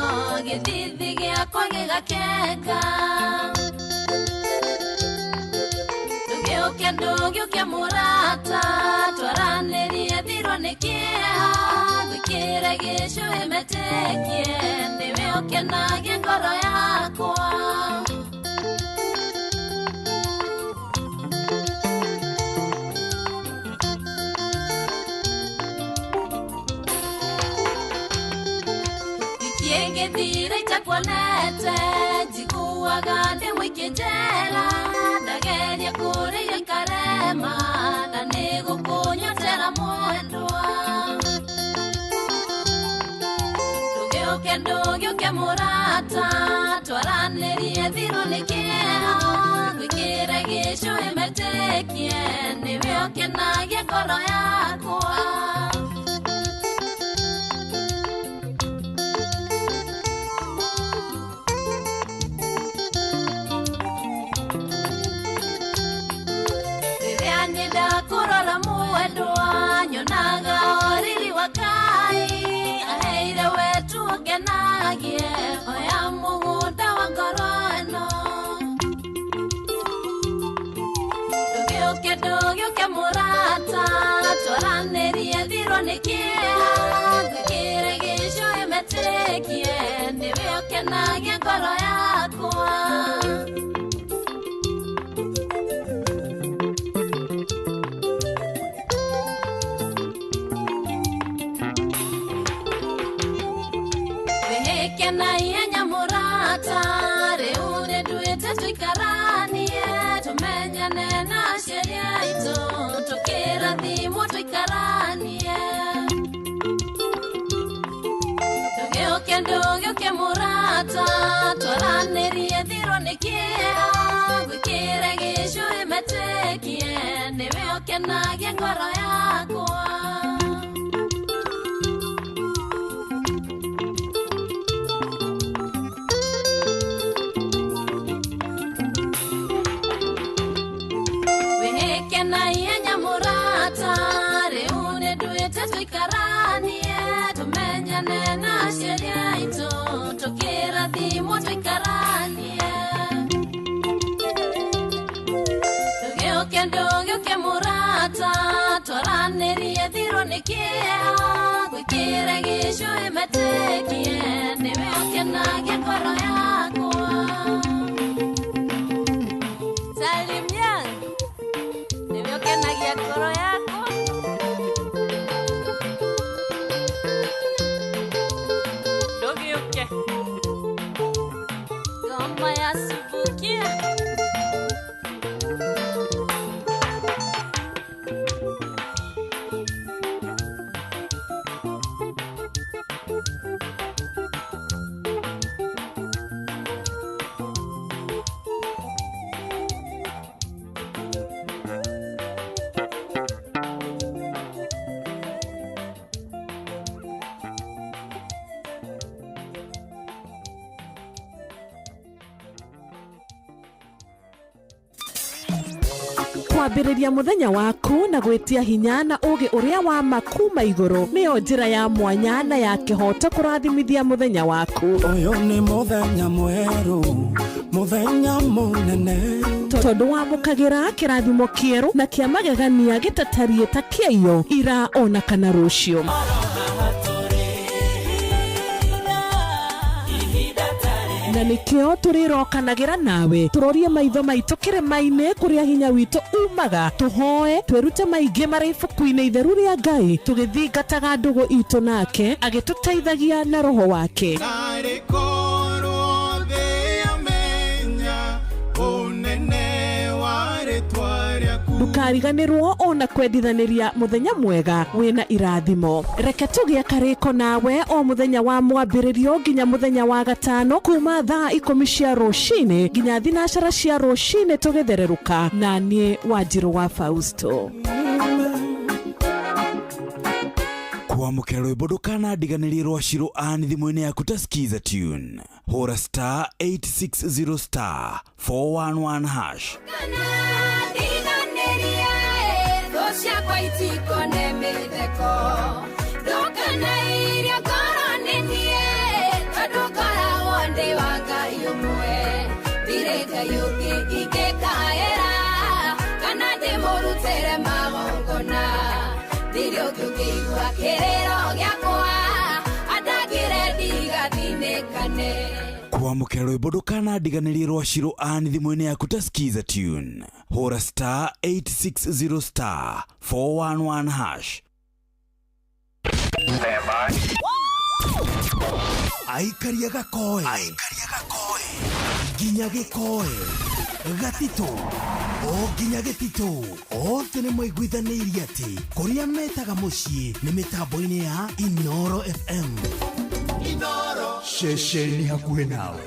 gĩthithi gĩakwa gĩgakenga. Ndũgĩũke ndũgĩũke mũrata, twaranĩrie thirwo nĩ kĩeha, ngwĩkĩre gĩcũĩ metĩkie, nĩwe ũkenagia ngoro yakwa. Ngĩthire itakuonete, njiguaga ndĩ mũingĩ njera, ndageria kũrĩa ikarema, na nĩ gũkũnyotera mwendwa. Ndũgĩũke ndũgĩũke mũrata, twaranĩrie thirwo nĩ kĩeha, ngwĩkĩre gĩcũĩ metĩkie, nĩwe ũkenagia ngoro yakwa. Ndakurora mwendwa, nyonaga ũriri wa Ngai, aheire wetu ũkenagie, oya mũgũnda wa ngoro ĩno. Ndũgĩũke ndũgĩũke mũrata, twaranĩrie thirwo nĩ kĩeha, ngwĩkĩre gĩcũĩ metĩkie, nĩwe ũkenagia ngoro yakwa. Na ihenya mũrata, rĩu nĩ nduĩte tũikaranie, tũmenyane na aciari aitũ, tũkĩrathimwo tũikaranie. Ndũgĩũke ndũgĩũke mũrata, twaranĩrie thirwo nĩ kĩeha, ngwĩkĩre Gwĩkĩre gĩcũhĩ metĩkie nĩwe ũkenagia ngoro yakwa. Wĩhĩke na ihenya mũrata, rĩu nĩnduĩte tũikaranie, tũmenyane na aciari aitũ, tũkĩrathimwo tũikaranie. Ndũgĩũke ndũgĩũke mũrata, twaranĩrie thirwo nĩ kĩeha, gwĩkĩre gĩcũhĩ metĩkie nĩwe ũkenagia ngoro yakwa. Salimia, nĩwe ũkenagia ngoro yakwa. Ndũgĩũke ngoma ya Subukia. Kwambĩrĩria mũthenya waku na gwĩtia hinya na ũũgĩ ũrĩa wa ma kuma igũrũ nĩyo njĩra ya mwanya na ya kĩhooto kũrathimithia mũthenya waku. Ũyũ nĩ mũthenya mwerũ, mũthenya mũnene, tondũ wamũkagĩra kĩrathimo kĩerũ na kĩa magegania gĩtatariĩ ta kĩaiyo ira ona kana rũciũ. Na nĩkĩo tũrĩrokanagĩra nawe tũrorie maitho maitũ kĩrĩma-inĩ kũrĩa hinya witũ umaga, tũhoe twĩrute maingĩ marĩ ibuku-inĩ itheru rĩa Ngai, tũgĩthingataga ndũgũ itũ nake agĩtũteithagia na roho wake. Narĩ korwo thĩ yamenya ũnene wa rĩtwa rĩaku. Ndũkariganĩrwo ona kwendithanĩria mũthenya mwega wĩna irathimo. Reke tũgĩe karĩko nawe o mũthenya wa mwambĩrĩrio nginya mũthenya wa gatano kuma thaa 10 cia rũcinĩ nginya 12 cia rũcinĩ tũgĩthererũka na niĩ Wanjirũ wa Fausto. Kwamũkĩra rwĩmbo ndũkanandiganĩrie rwa Shiro Ann thimũ-inĩ yaku ta Skiza Tune. Hũra star 860 star 411 hash. Ndiganĩrie thũ ciakwa itikone mĩtheko, ndũkanairie ngoro nĩ niĩ, tondũ ngoragwo ndĩ wa Ngai ũmwe, ndirĩ Ngai ũngĩ ingĩkaĩra kana ndĩmũrutĩre magongona, ndirĩ ũngĩ ũngĩigua kĩrĩro gĩakwa andangĩre ndigathinĩkane. Kwamũkĩra rwĩmbo ndũkanandiganĩrie rwa Shiro Ann thimũ-inĩ yaku ta Skiza Tune. Hũra star 860 star 411 hash. Aikaria gakoe nginya gĩkoe gatitũ o nginya gĩtitũ othe nĩ maiguithanĩirie atĩ kũrĩa metaga mũciĩ nĩ mĩtambo-inĩ ya Inoro FM. Inoro ceceni hakuhĩ nawe.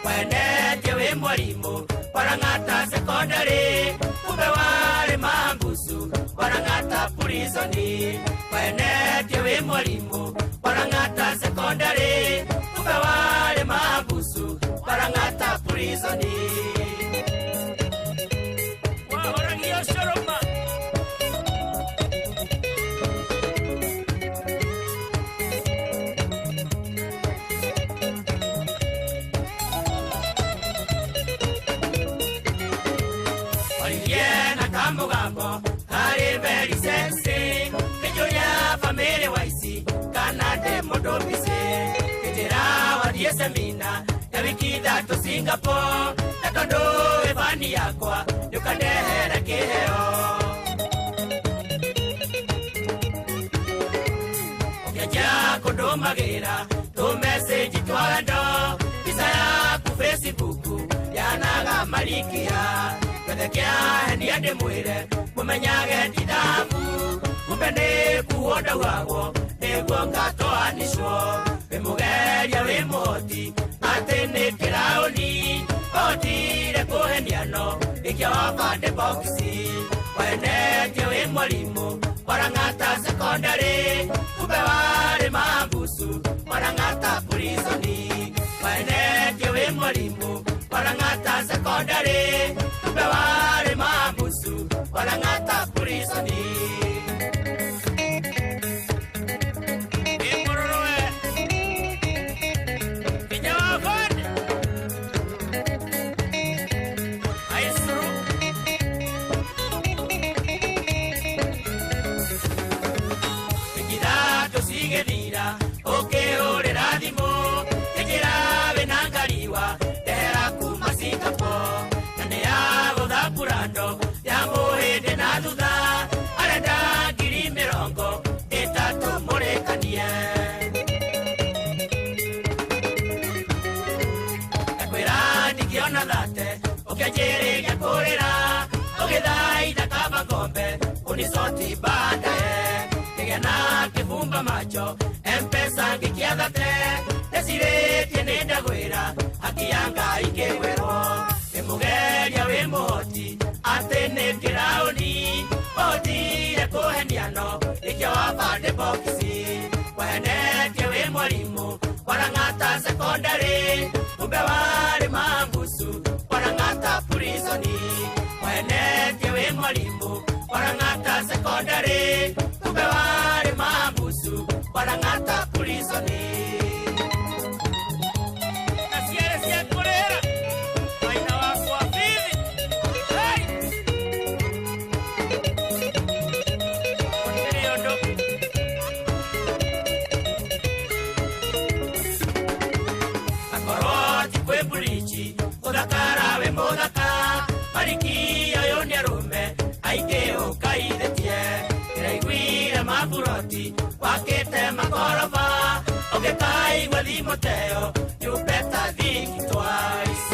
Waendetie wĩ mwarimu Warang'ata sekondari Kumbe warĩ mambusu Warang'ata purizoni Waendetie wĩ mwarimu Warang'ata sekondari Kumbe warĩ mambusu Warang'ata purizoni Wahoragio coroma Olivier na kamugambo kari very sexy Kijuria family waisi kana de mundu busy Kijira wathie semina ya wiki ithatu Singapore na tondu wi yakwa niukandehere kiheo Ukianjia kundumagira tu message twa wendo mbica yaku Facebook yanaga marikia Gathekia henia ndĩmwĩre mũmenyage ti thabu kumbe nĩ kuo ndaugagwo nĩguo ngatoanĩcwo wĩ mũgeria wĩ mũhoti atĩ nĩ kĩraũni hotire kũhenia no gĩkia wa bande boxi wendetie wĩ mwarimũ Warang'ata sekondari kumbe warĩ mambusu Warang'ata purizoni wendetie wĩ mwarimũ Warang'ata sekondari kumbe warĩ mambusu Warang'ata purizoni Imururwe Kinya wa bande Aisuru Wiki cigĩthira ũkĩhũrĩra thimũ kĩnjĩra wĩna ngariwa ndehera kuma Singapore na nĩ ya gũtha Prado ya mũhĩndĩ na thutha arenda 30,000 mũrĩkanie ndakwĩra ndingĩona thate ũkĩanjĩrĩria kũrĩra ũgĩthaitha kaba ng'ombe ũnicoti baadaye kĩgĩa na kĩbumba macho M-Pesa ngĩkĩathate ndecirĩtie nĩ ndagwĩra haki ya Ngai ngĩgwĩrwo wĩ mũgeria wĩ mũhoti atĩ nĩ kĩraũni hotire kũhenia no gĩkia wa bande boxi wahenetie wĩ mwarimũ Warang'ata sekondari kumbe warĩ mambusu Warang'ata purizoni wahenetie wĩ mwarimũ Warang'ata sekondari kumbe warĩ mambusu Warang'ata purizoni na ciere cia kũrĩra maina wakwa bithi hey! Gũtirĩ ũndũ akorwo ti kwĩ burici ũthakara wĩ mũthaka mariki ũyũ nĩ arũme aingĩ ũkaithĩtie ndĩraiguire maburoti wakĩte makoroba ũngĩkaigua thimũ teyo you better think twice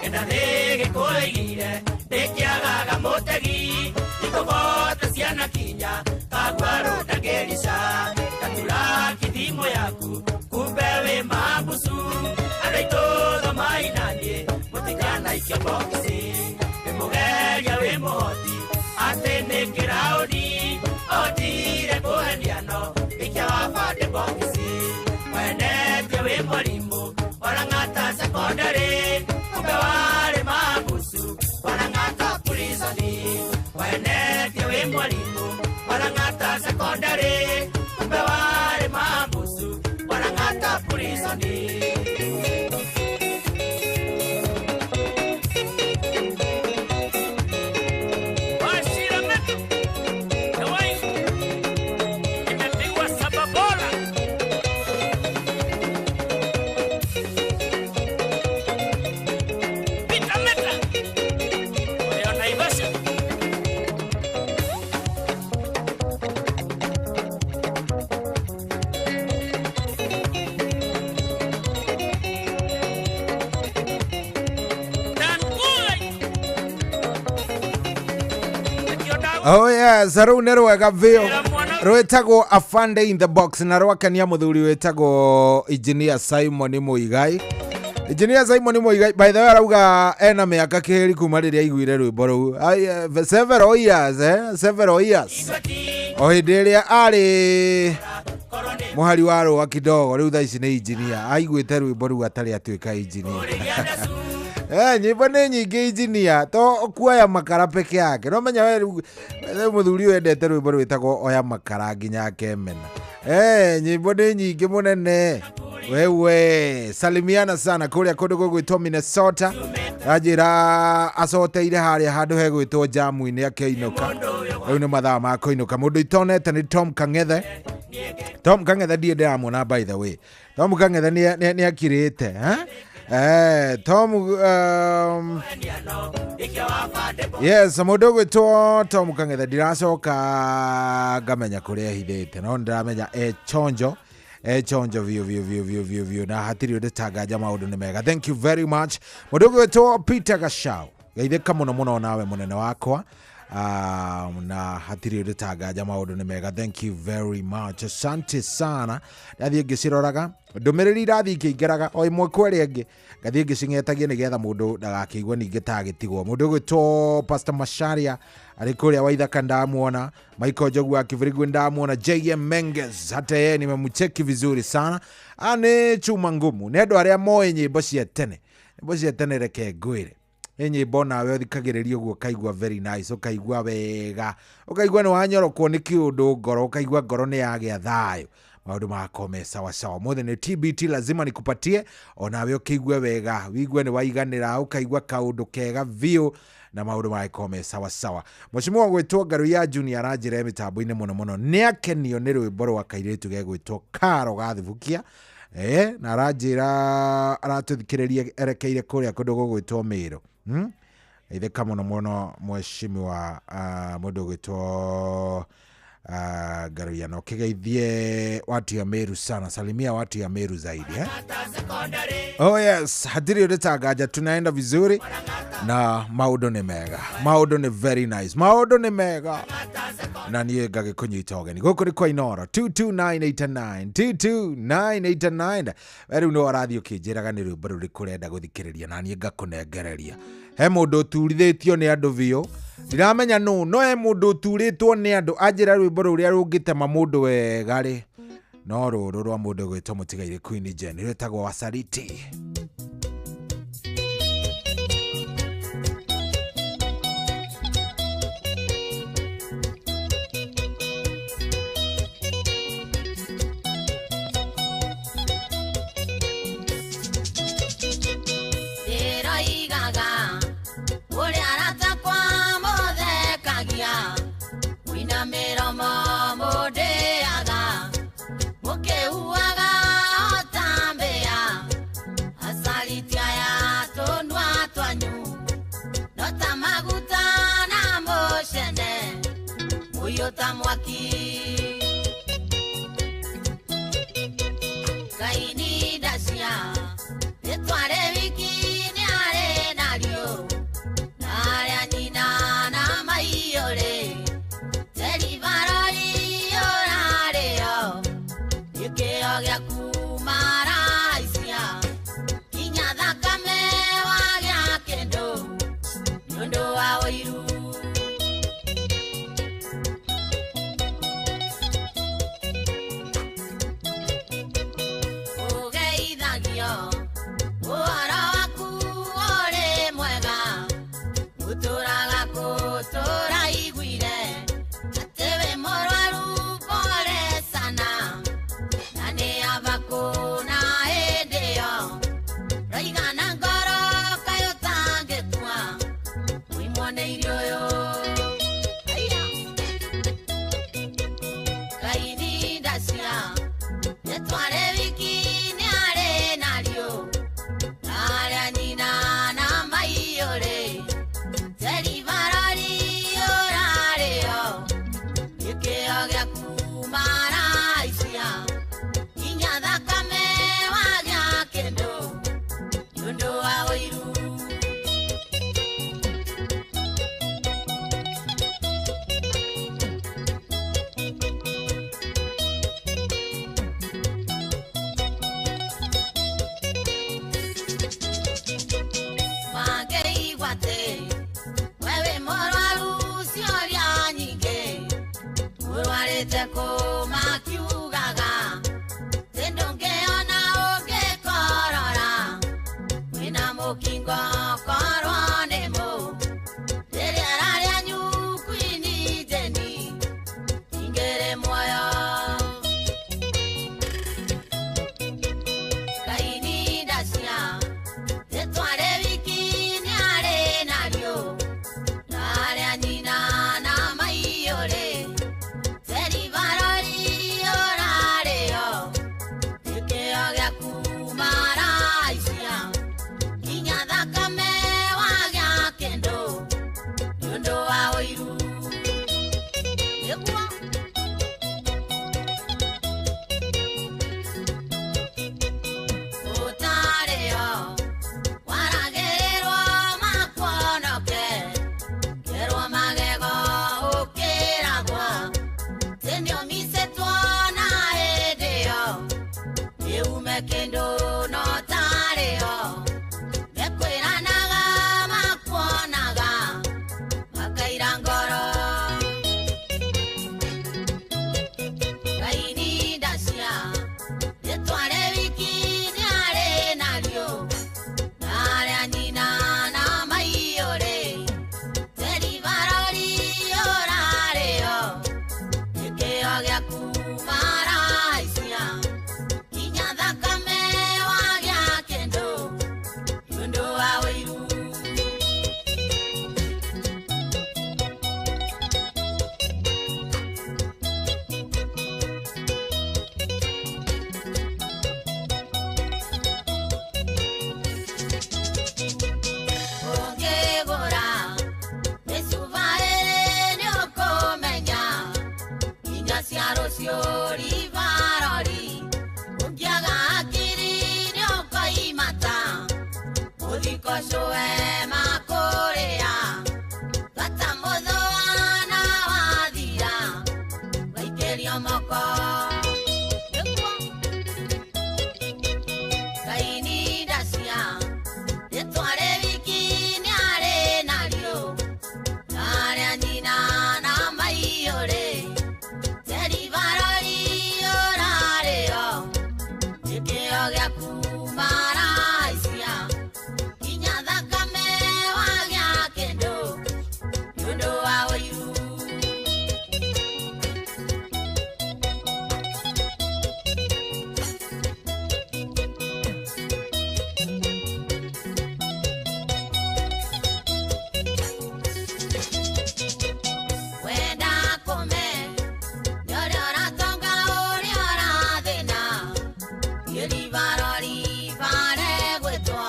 Enda thĩ gĩkũigire ndĩkĩagaga mũtegi nikũbota ciana kinya kaguarũ ndangĩrica ndaturaki thimũ yaku kumbe wĩ mambusu andũ aitũ thomai naniĩ mũtikanaikio boxi wĩ mũgeria wĩ mũhoti atĩ nĩ kĩraũni hotire kũhenia no gĩkia wa bande boxi wendetie wĩ mwarimũ Warang'ata sekondari kumbe warĩ mambusu Warang'ata purizoni wendetie wĩ mwarimũ Warang'ata sekondari kumbe warĩ mambusu Warang'ata purizoni Washira metu Hewai Imepigwa sababola Pita meta Oleo Naivasha Oh yes, rĩu nĩ rwega biũ. Rwĩtagwo Afande in the Box na rwakenia mũthuri wĩtagwo Engineer Simon Muigai. Engineer Simon Muigai, by the way, arauga ena mĩaka kĩhĩri kuma rĩrĩa aiguire rwĩmbo rũu. Several years, several years. O hĩndĩ ĩrĩa arĩ mũhari wa rũa kidogo, rĩu thaa ici nĩ engineer. Aiguĩte rwĩmbo rũu atarĩ atuĩka engineer. Nyĩmbo nĩ nyingĩ engineer, to kuoya makara peke yake. No menya we rĩu mũthuri ũyũ endete rwĩmbo rwĩtagwo oya makara nginya akemena. Nyĩmbo nĩ nyingĩ mũnene. Wewe salimiana sana kũrĩa kũndũ gũgwĩtwo Minnesota. Anjĩra acoteire harĩa handũ hegwĩtwo jamu-inĩ akĩinũka. Rĩu nĩ mathaa ma kũinũka. Mũndũ itonete nĩ Tom Kang'ethe. Tom Kang'ethe ndiĩ ndĩramuona, by the way. Tom Kang'ethe nĩ akirĩte, eh? Tom, yes, mũndũ ũgwĩtwo Tom Kang'ethe ndiracoka ngamenya kũrĩa ehithĩte, no ndĩramenya e chonjo, e chonjo biũ biũ biũ biũ biũ biũ, na hatirĩ ũndũ tanganja, maũndũ nĩ mega. Thank you very much. Mũndũ ũgwĩtwo Peter Gachau, geithĩka mũno mũno nawe mũnene wakwa. Na hatirĩ ũndũ tanganja, maũndũ nĩ mega. Thank you very much, asante sana. Ndathiĩ ngĩciroraga ndũmĩrĩri, irathiĩ ikĩingĩraga o ĩmwe kwa ĩrĩa ĩngĩ, ngathiĩ ngĩcing'etagia nĩgetha mũndũ ndagakĩigua ningĩ ta agĩtigwo. Mũndũ ũgwĩtwo Pastor Masharia arĩ kũrĩa Waithaka, ndamuona. Michael Njogu wa Kivirigu ndamuona. JM Menges, hata yeye nimemcheki vizuri sana. A nĩ chuma ngumu, nĩ andũ arĩa moĩ nyĩmbo cia tene. Nyĩmbo cia tene, reke ngwĩre, nĩ nyĩmbo nawe ũthikagĩrĩria ũguo ũkaigua very nice, ũkaigua wega, ũkaigua nĩ wanyorokwo nĩ kĩũndũ ngoro, ũkaigua ngoro nĩ yagĩa thayũ, maũndũ magakorwo me sawa sawa. Ũmũthĩ nĩ TBT, lazima nikupatie onawe ũkĩigue wega, wigue nĩ waiganĩra, ũkaigua kaũndũ kega biũ na maũndũ magĩkorwo me sawa sawa. Mheshimiwa gwĩtwo Ngaruiya Junior aranjĩra mĩtambo-inĩ mũno mũno nĩ akenio nĩ rwĩmbo rwa kairĩtu gegwĩtwo Karo Gathibukia, na aranjĩra aratũthikĩrĩria erekeire kũrĩa kũndũ gũgwĩtwo Mĩrũ, Ithĩka mũno mũno mheshimiwa, mũndũ ũgwĩtwo Ngaruiya, na ũkĩgeithie watu ya Meru sana, salimia watu ya Meru zaidi, eh? Oh yes, hatirĩ ũndũ tanganja, tunaenda vizuri na maũndũ nĩ mega, maũndũ nĩ very nice, maũndũ nĩ mega, na niĩ ngagĩkũnyita ũgeni gũkũ nĩ kwa Inoro 22989 22989. We rĩu nĩ ũrathiĩ ũkĩnjĩraga nĩ rwĩmbo rũrĩkũ ũrenda gũthikĩrĩria, na niĩ ngakũnengereria. He mũndũ ũturithĩtio nĩ andũ biũ, ndiramenya nũ, no he mũndũ ũturĩtwo nĩ andũ anjĩra rwĩmbo rũrĩa rũngĩtema mũndũ wega rĩ, no rũrũ rwa mũndũ gwĩtwo mũtigairĩ Queen Jen rwĩtagwo Wasaliti. Ndĩroigaga ũrĩa aratakwa mũthekagia, mwĩna mĩromo mũndĩaga, mũkĩhuaga ota mbĩa. Asaliti aya tũnua twanyu no ta maguta na mũcene mũiyũ ta mwaki. Ngai ni ndacia rĩtwa wiki nĩ arĩ narĩo, na arĩa nyina na maiyũrĩ teribarori ũrarĩo gĩkĩo gĩaku maraicia kinya thakame wagĩa kĩndũ nĩũndũ wa ũiru. Njiguĩte kũmakiugaga thĩ ndũngĩona ũngĩkorora wĩna mũkingo korwo nĩ mũ rĩrĩa rarĩa nyukuini njeni ingĩrĩ muoyo Kaini ndacia rĩtwa wiki nĩarĩ narĩo narĩa nyina na maiyũrĩ Teribarori ũrarĩo gĩkĩo gĩaku maraicia nginya thakame wagĩa kĩndũ nĩũndũ wa ũiru nĩguo ũtarĩo waragĩrĩrwo makuonoke kerwo magego ũkĩragwo nĩũmicĩtwo na hĩndĩ ĩyo nĩume kĩndũ no tarĩo mekwĩranaga makuonaga makaira ngoro Kaini ndacia rĩtwa wiki nĩarĩ narĩo narĩa nyina na maiyũrĩ Teribarori ũrarĩo gĩkĩo gĩaku maraicia nginya thakame wagĩa kĩndũ nĩũndũ wa ũiru ũngĩgũra mĩcuba ĩrĩ nĩũkũmenya nginya cia rũciũ ribarori ũngĩaga hakiri nĩũkoimata mũthiko cũe makũrĩa bata mũthũa na wathira waikĩrio moko nĩguo Kaini ndacia rĩtwa wiki nĩarĩ narĩo narĩa nyina na maiyũrĩ Teribarori ũrarĩo gĩkĩo gĩaku maraicia nginya thakame wagĩa kĩndũ nĩũndũ wa ũiru wenda kũme nĩũrĩa ũratonga ũrĩa ũrathĩna Gĩribarori bare gwĩtwo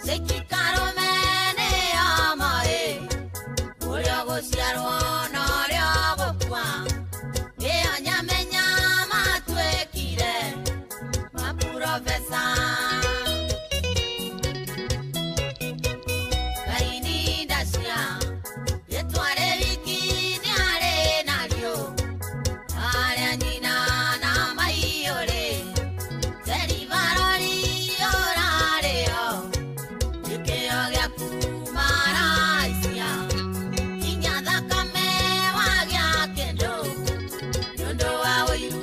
Cĩkikarũme nĩyo moĩ ũrĩa ũgũciarwo na ũrĩa ũgũkua ĩyo nyamenya matuĩkire mapurobesa Kaini ndacia rĩtwa wiki nĩarĩ narĩo arĩa nyina na maiyũrĩ Teribarori ũrarĩo gĩkĩo gĩaku maraicia nginya thakame wagĩa kĩndũ nĩũndũ wa ũiru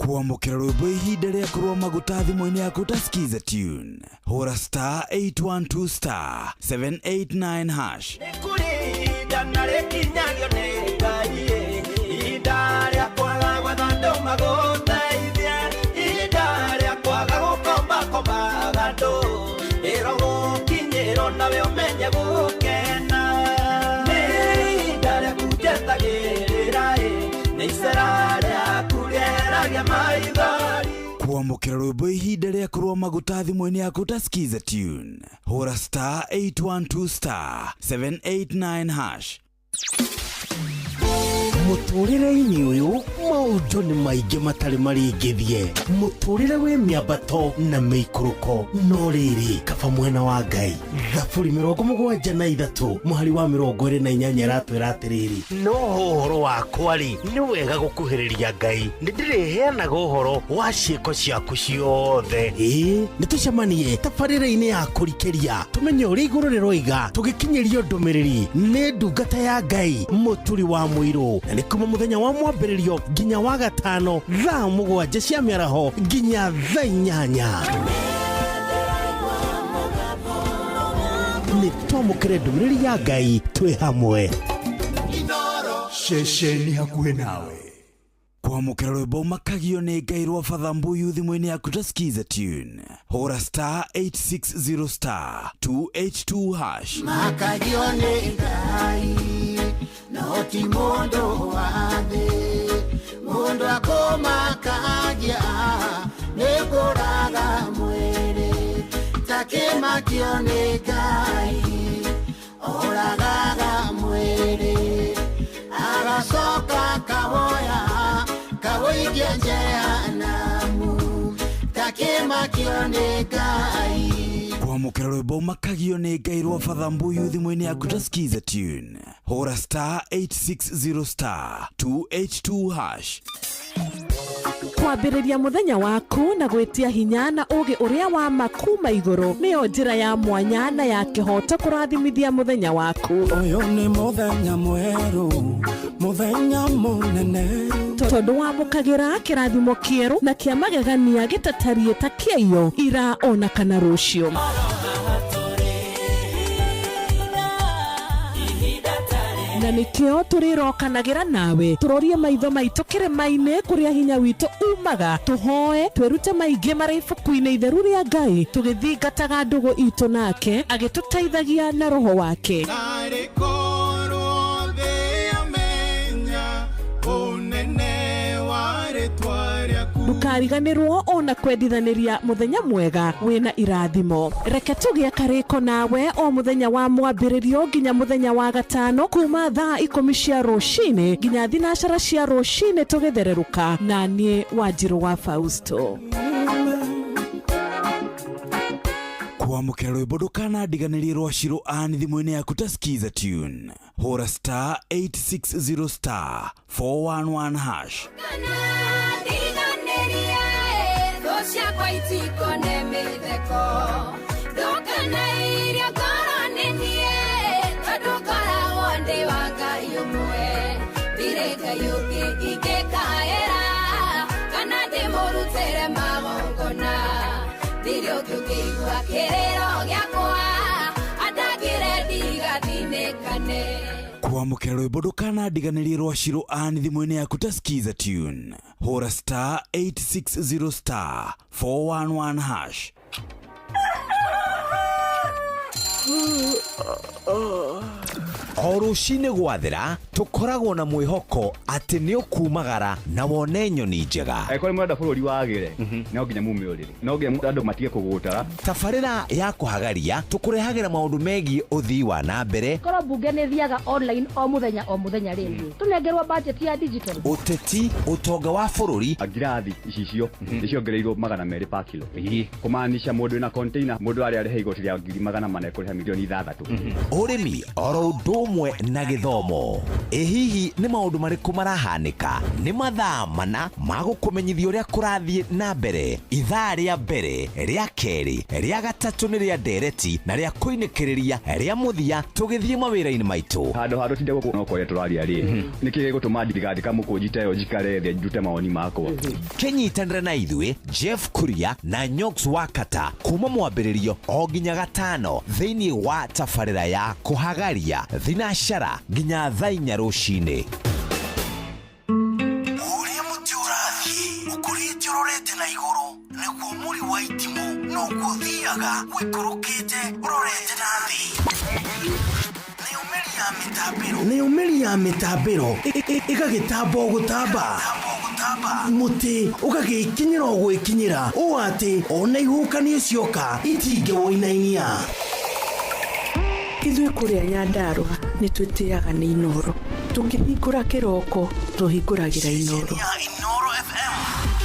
Kwamũkĩra rwĩmbo ihinda rĩa kũrũa maguta thimũ-inĩ yaku ta Skiza Tune. Hũra star 812 star 789 hash. Nĩkũrĩ ihinda na rĩkinyagio nĩ Ngai ihinda rĩa kwaga gwetha andũ magũteithie ihinda rĩa kwaga gũkombakombaga andũ ĩro gũkinyĩrwo nawe ũmenye gũkena nĩ ihinda rĩaku njetagĩrĩra ĩ nĩ icera rĩaku rĩeragia maithori. Kwamũkĩra rwĩmbo ihinda rĩa kũrũa maguta thimũ-inĩ yaku ta Skiza tune, hũra star 812 star 789 hash. Mũtũrĩre-inĩ ũyũ maũndũ nĩ maingĩ matarĩ maringithie, mũtũrĩre wĩ mĩambato na mĩikũrũko, no rĩrĩ kaba mwena wa Ngai. Thaburi 73 mũhari wa 28 ĩratwĩra atĩrĩrĩ, no ũhoro wakwa rĩ, nĩ wega gũkuhĩrĩria Ngai, nĩ ndĩrĩheanaga ũhoro wa ciĩko ciaku ciothe. Ĩĩ, nĩ tũcemanie tabarĩra-inĩ ya kũrikĩria, tũmenye ũrĩa igũrũ rĩroiga, tũgĩkinyĩrio ndũmĩrĩri nĩ ndungata ya Ngai Mũturi wa Mũirũ, na nĩ kuma mũthenya wa mwambĩrĩrio nginya wa gatano thaa 7 cia mĩaraho nginya thaa 8. Nĩ twamũkĩre ndũmĩrĩri ya Ngai twĩ hamwe. Ceceni hakuhĩ nawe. Kwamũkĩra rwĩmbo makagio nĩ Ngai rwa Father Mbuyu thimũ-inĩ yaku ta Skiza tune, hũra star 860 star 282 hash. Makagio nĩ Ngai no ti mũndũ wa thĩ, mũndũ akũmakagia nĩ kũraga mwĩrĩ, takĩmakio nĩ Ngai oragaga mwĩrĩ, agacoka kawoya kawoikia jehanamu, takĩmakio nĩ Ngai. Kwamũkĩra rwĩmbo makagio nĩ Ngai rwa Father Mbuyu thimũ-inĩ yaku ta Skiza tune, hũra star 860 star 282 hash. Kwambĩrĩria mũthenya waku na gwĩtia hinya na ũũgĩ ũrĩa wa ma kuma igũrũ nĩyo njĩra ya mwanya na ya kĩhooto kũrathimithia mũthenya waku. Ũyũ nĩ mũthenya mwerũ, mũthenya mũnene, tondũ wamũkagĩra kĩrathimo kĩerũ na kĩa magegania gĩtatariĩ ta kĩaiyo ira ona kana rũciũ. Na nĩkĩo tũrĩrokanagĩra nawe, tũrorie maitho maitũ kĩrĩma-inĩ kũrĩa hinya witũ umaga, tũhoe twĩrute maingĩ marĩ ibuku-inĩ itheru rĩa Ngai, tũgĩthingataga ndũgũ itũ nake agĩtũteithagia na roho wake. Narĩ korwo thĩ yamenya ũnene wa rĩtwa rĩaku. Ndũkariganĩrwo ona kwendithanĩria mũthenya mwega wĩna irathimo. Reke tũgĩe karĩko nawe o mũthenya wa mwambĩrĩrio nginya mũthenya wa gatano kuma thaa 10 cia rũcinĩ nginya 12 cia rũcinĩ tũgĩthererũka, na niĩ Wanjirũ wa Fausto. Kwamũkĩra rwĩmbo ndũkanandiganĩrie rwa Shiro Ann thimũ-inĩ yaku ta Skiza tune, hũra star 860 star 411 hash. Ciakwa itikone mĩtheko, ndũkanairie ngoro nĩ niĩ, tondũ ngoragwo ndĩ wa Ngai ũmwe, ndirĩ Ngai ũngĩ ingĩkaĩra, kana ndĩmũrutĩre magongona, ndirĩ ũngĩ ũngĩigua kĩrĩro gĩakwa, andangĩre ndigathinĩkane. Kwamũkĩra rwĩmbo ndũkanandiganĩrie rwa Shiro Ann thimũ-inĩ yaku ta Skiza tune, hũra star 860 star 411 hash. O rũcinĩ gwathera tũkoragwo na mwĩhoko atĩ nĩ ũkumagara na wone nyoni njega. Angĩkorwo nĩ mũrenda bũrũri wagĩre, no nginya mume ũrĩrĩ, no nginya andũ matige kũgũtara. Tabarĩra ya kũhagaria tũkũrehagĩra maũndũ megiĩ ũthii wa na mbere. Korwo mbunge nĩ ĩthiaga online o mũthenya o mũthenya rĩ, tũnengerwo budget ya digital. Ũteti, ũtonga wa bũrũri. Ngirathi icicio nĩ ciongereirwo 200 per kilo, kũmaanisha mũndũ wĩna container mũndũ arĩa arĩha igoti rĩa 400,000 ekũrĩha milioni 6. Ũrĩmi oro ũndũ ũmwe na gĩthomo. Ĩ hihi nĩ maũndũ marĩkũ marahanĩka? Nĩ mathaa mana ma gũkũmenyithia ũrĩa kũrathiĩ na mbere. Ithaa rĩa mbere, rĩa kerĩ, rĩa gatatũ nĩ rĩa ndereti na rĩa kũinĩkĩrĩria rĩa mũthia tũgĩthiĩ mawĩra-inĩ maitũ. Handũ ha tũtinde gũkũ no kwaria tũraria rĩ, nĩkĩ gĩgũtũma ndigathika mũkũnji ta ĩyo njikare thĩ ndute mawoni makwa? Kĩnyitanĩre na ithuĩ Jeff Kuria na Nyox Wakata kuma mwambĩrĩrio o nginya gatano thĩinĩ wa tabarĩra ya kũhagaria thinacara nginya thaa 4 rũcinĩ. Ũrĩa mũtĩ ũrathiĩ ũkũrĩte ũrorete na igũrũ, nĩguo mũri wa itimũ noguo ũthiaga ũikũrũkĩte ũrorete na thĩ. Nayo mĩri Nayo mĩri ya mĩtambĩro ĩgagĩtamba o gũtamba, mũtĩ ũgagĩkinyĩra o gwĩkinyĩra, ũũ atĩ ona ihuhũkanio cioka itingĩwũinainia. Ithuĩ kũrĩa Nyandarũa nĩ twĩtĩaga nĩ Inooro. Tũkĩhingũra kĩroko tũhingũragĩra Inooro.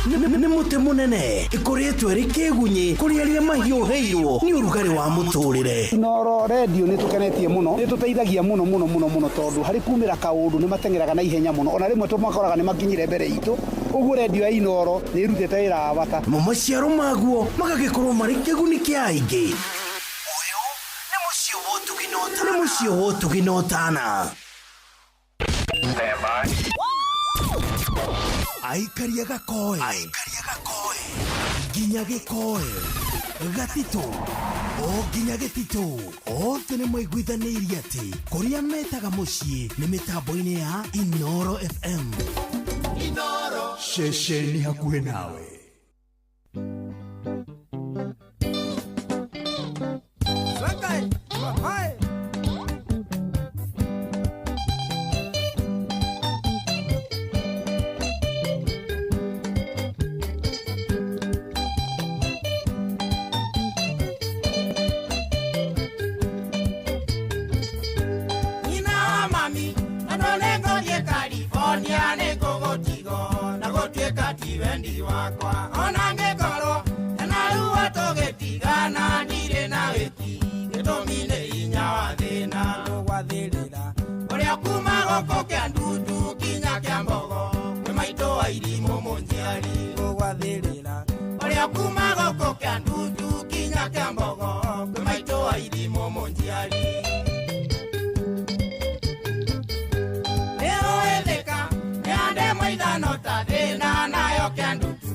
Nĩ mũtĩ mũnene ĩkoretwo ĩrĩ kĩgunyĩ kũrĩ arĩa mahiũhĩirwo nĩ ũrugarĩ wa mũtũrĩre. Inooro redio nĩ tũkenetie mũno, nĩ tũteithagia mũno mũno mũno mũno, tondũ harĩ kumĩra kaũndũ nĩ mateng'eraga na ihenya mũno, ona rĩmwe tũmakoraga nĩ makinyire mbere itũ. Ũguo redio ya Inooro nĩ ĩrutĩte wĩra wa bata. Namo maciaro maguo magagĩkorwo marĩ kĩguni kĩa aingĩ. Nĩ mũciĩ wa ũtugi na ũtana. Aikaria gakoe nginya gĩkoe gatitũ o nginya gĩtitũ, othe nĩ maiguithanĩirie atĩ kũrĩa metaga mũciĩ nĩ mĩtambo-inĩ ya Inooro FM. Ceceni hakuhĩ nawe. Nyina wa mami tondũ nĩngũthiĩ California, nĩngũgũtigwo na gũtuĩka ti wendi wakwa, ona ngĩkorwo na ruo tũgĩtigana ndirĩ na wĩki, gĩtũmi nĩ hinya wa thĩna gũgwathĩrĩra ũrĩa kuma gũkũ kĩa ndundu kinya kĩa mbogo, kwĩ maitũ wa irimũ mũnjiari gũgwathĩrĩra ũrĩa kuma gũkũ kĩa ndundu kinya kĩa mbogo, kwĩ maitũ wa irimũ mũnjiari. Nĩũĩthĩka nĩande maithano ta thĩna nayo kĩa ndutu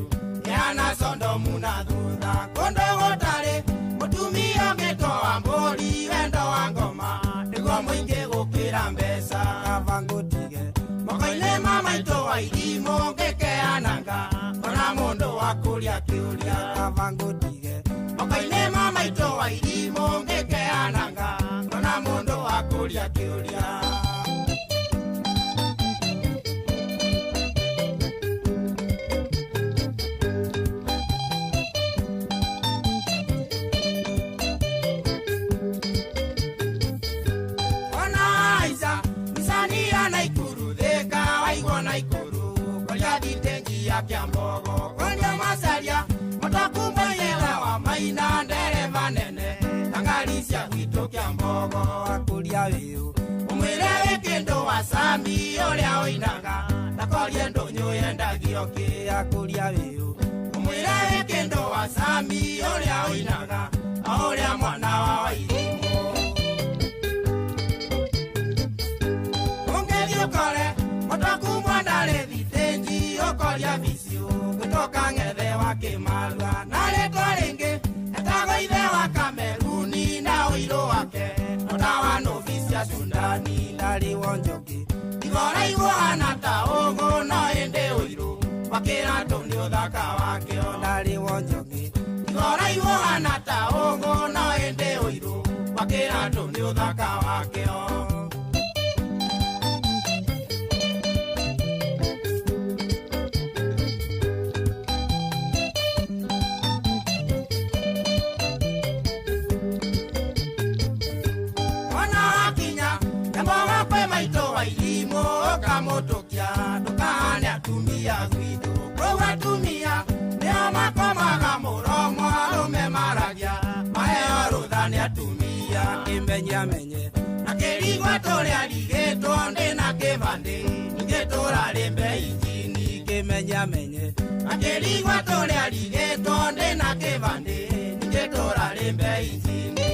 ĩhana Sondomu na thutha, kũndũ gũtarĩ mũtumia ũngĩtwo wa mbũri, wendo wa ngoma nĩguo mũingĩ gũkĩra mbeca. Kaba ngũtige moko-inĩ ma maitũ wa irimũ ngĩkeananga, ona mũndũ wa kũria kĩũria. Kaba ngũtige moko-inĩ ma maitũ wa irimũ ngĩkeananga, ona mũndũ wa kũria kĩũria. Ona Aica Micania na Ikuru Thika waigwo na Ikuru koria thitenji ya Kĩambogo koria Macaria mũtakumbayĩra wa Maina ndereba nene na ngari cia gwitũ Kĩambogo akũria wĩũ ũmwĩre wĩ kĩndũ wa Sami ũrĩa ũinaga ndakorie ndũnyũ yendagio kĩ akũria wĩũ ũmwĩre wĩ kĩndũ wa Sami ũrĩa ũinaga o ũrĩa mwana wa Wairimũ. Ũngĩthiĩ ũkore mũtakumwa ndarĩ thitĩnji ũkoria bicio gũtoka ng'ethe wa Kĩmarua na rĩtwa rĩngĩ etagwo ithe wa Kameruni na ũirũ wake no ta wa nũbi cia Sudani ndarĩ wonjoki igoraigwo hana ta ũgũ no ĩndĩ ũirũ wakĩra tũ nĩ ũthaka wakĩo ndarĩ wonjoki igoraigwo hana ta ũgũ no ĩndĩ ũirũ wakĩra tũ nĩ ũthaka wakĩo. Ona wakinya nyamboga kwĩ maitũ wa irimũ ũkamũtũkia ndũkahane atumia gwitũ, kũu atumia nĩo makomaga mũromo arũme maragia maheo rũtha nĩ atumia kĩmenye amenye na kĩrigwa tũrĩa rigĩtwo ndĩ na kĩbandĩ ningĩ tũrarĩ injini kĩmenye amenye na kĩrigwa tũrĩa rigĩtwo ndĩ na kĩbandĩ ningĩ tũrarĩ injini.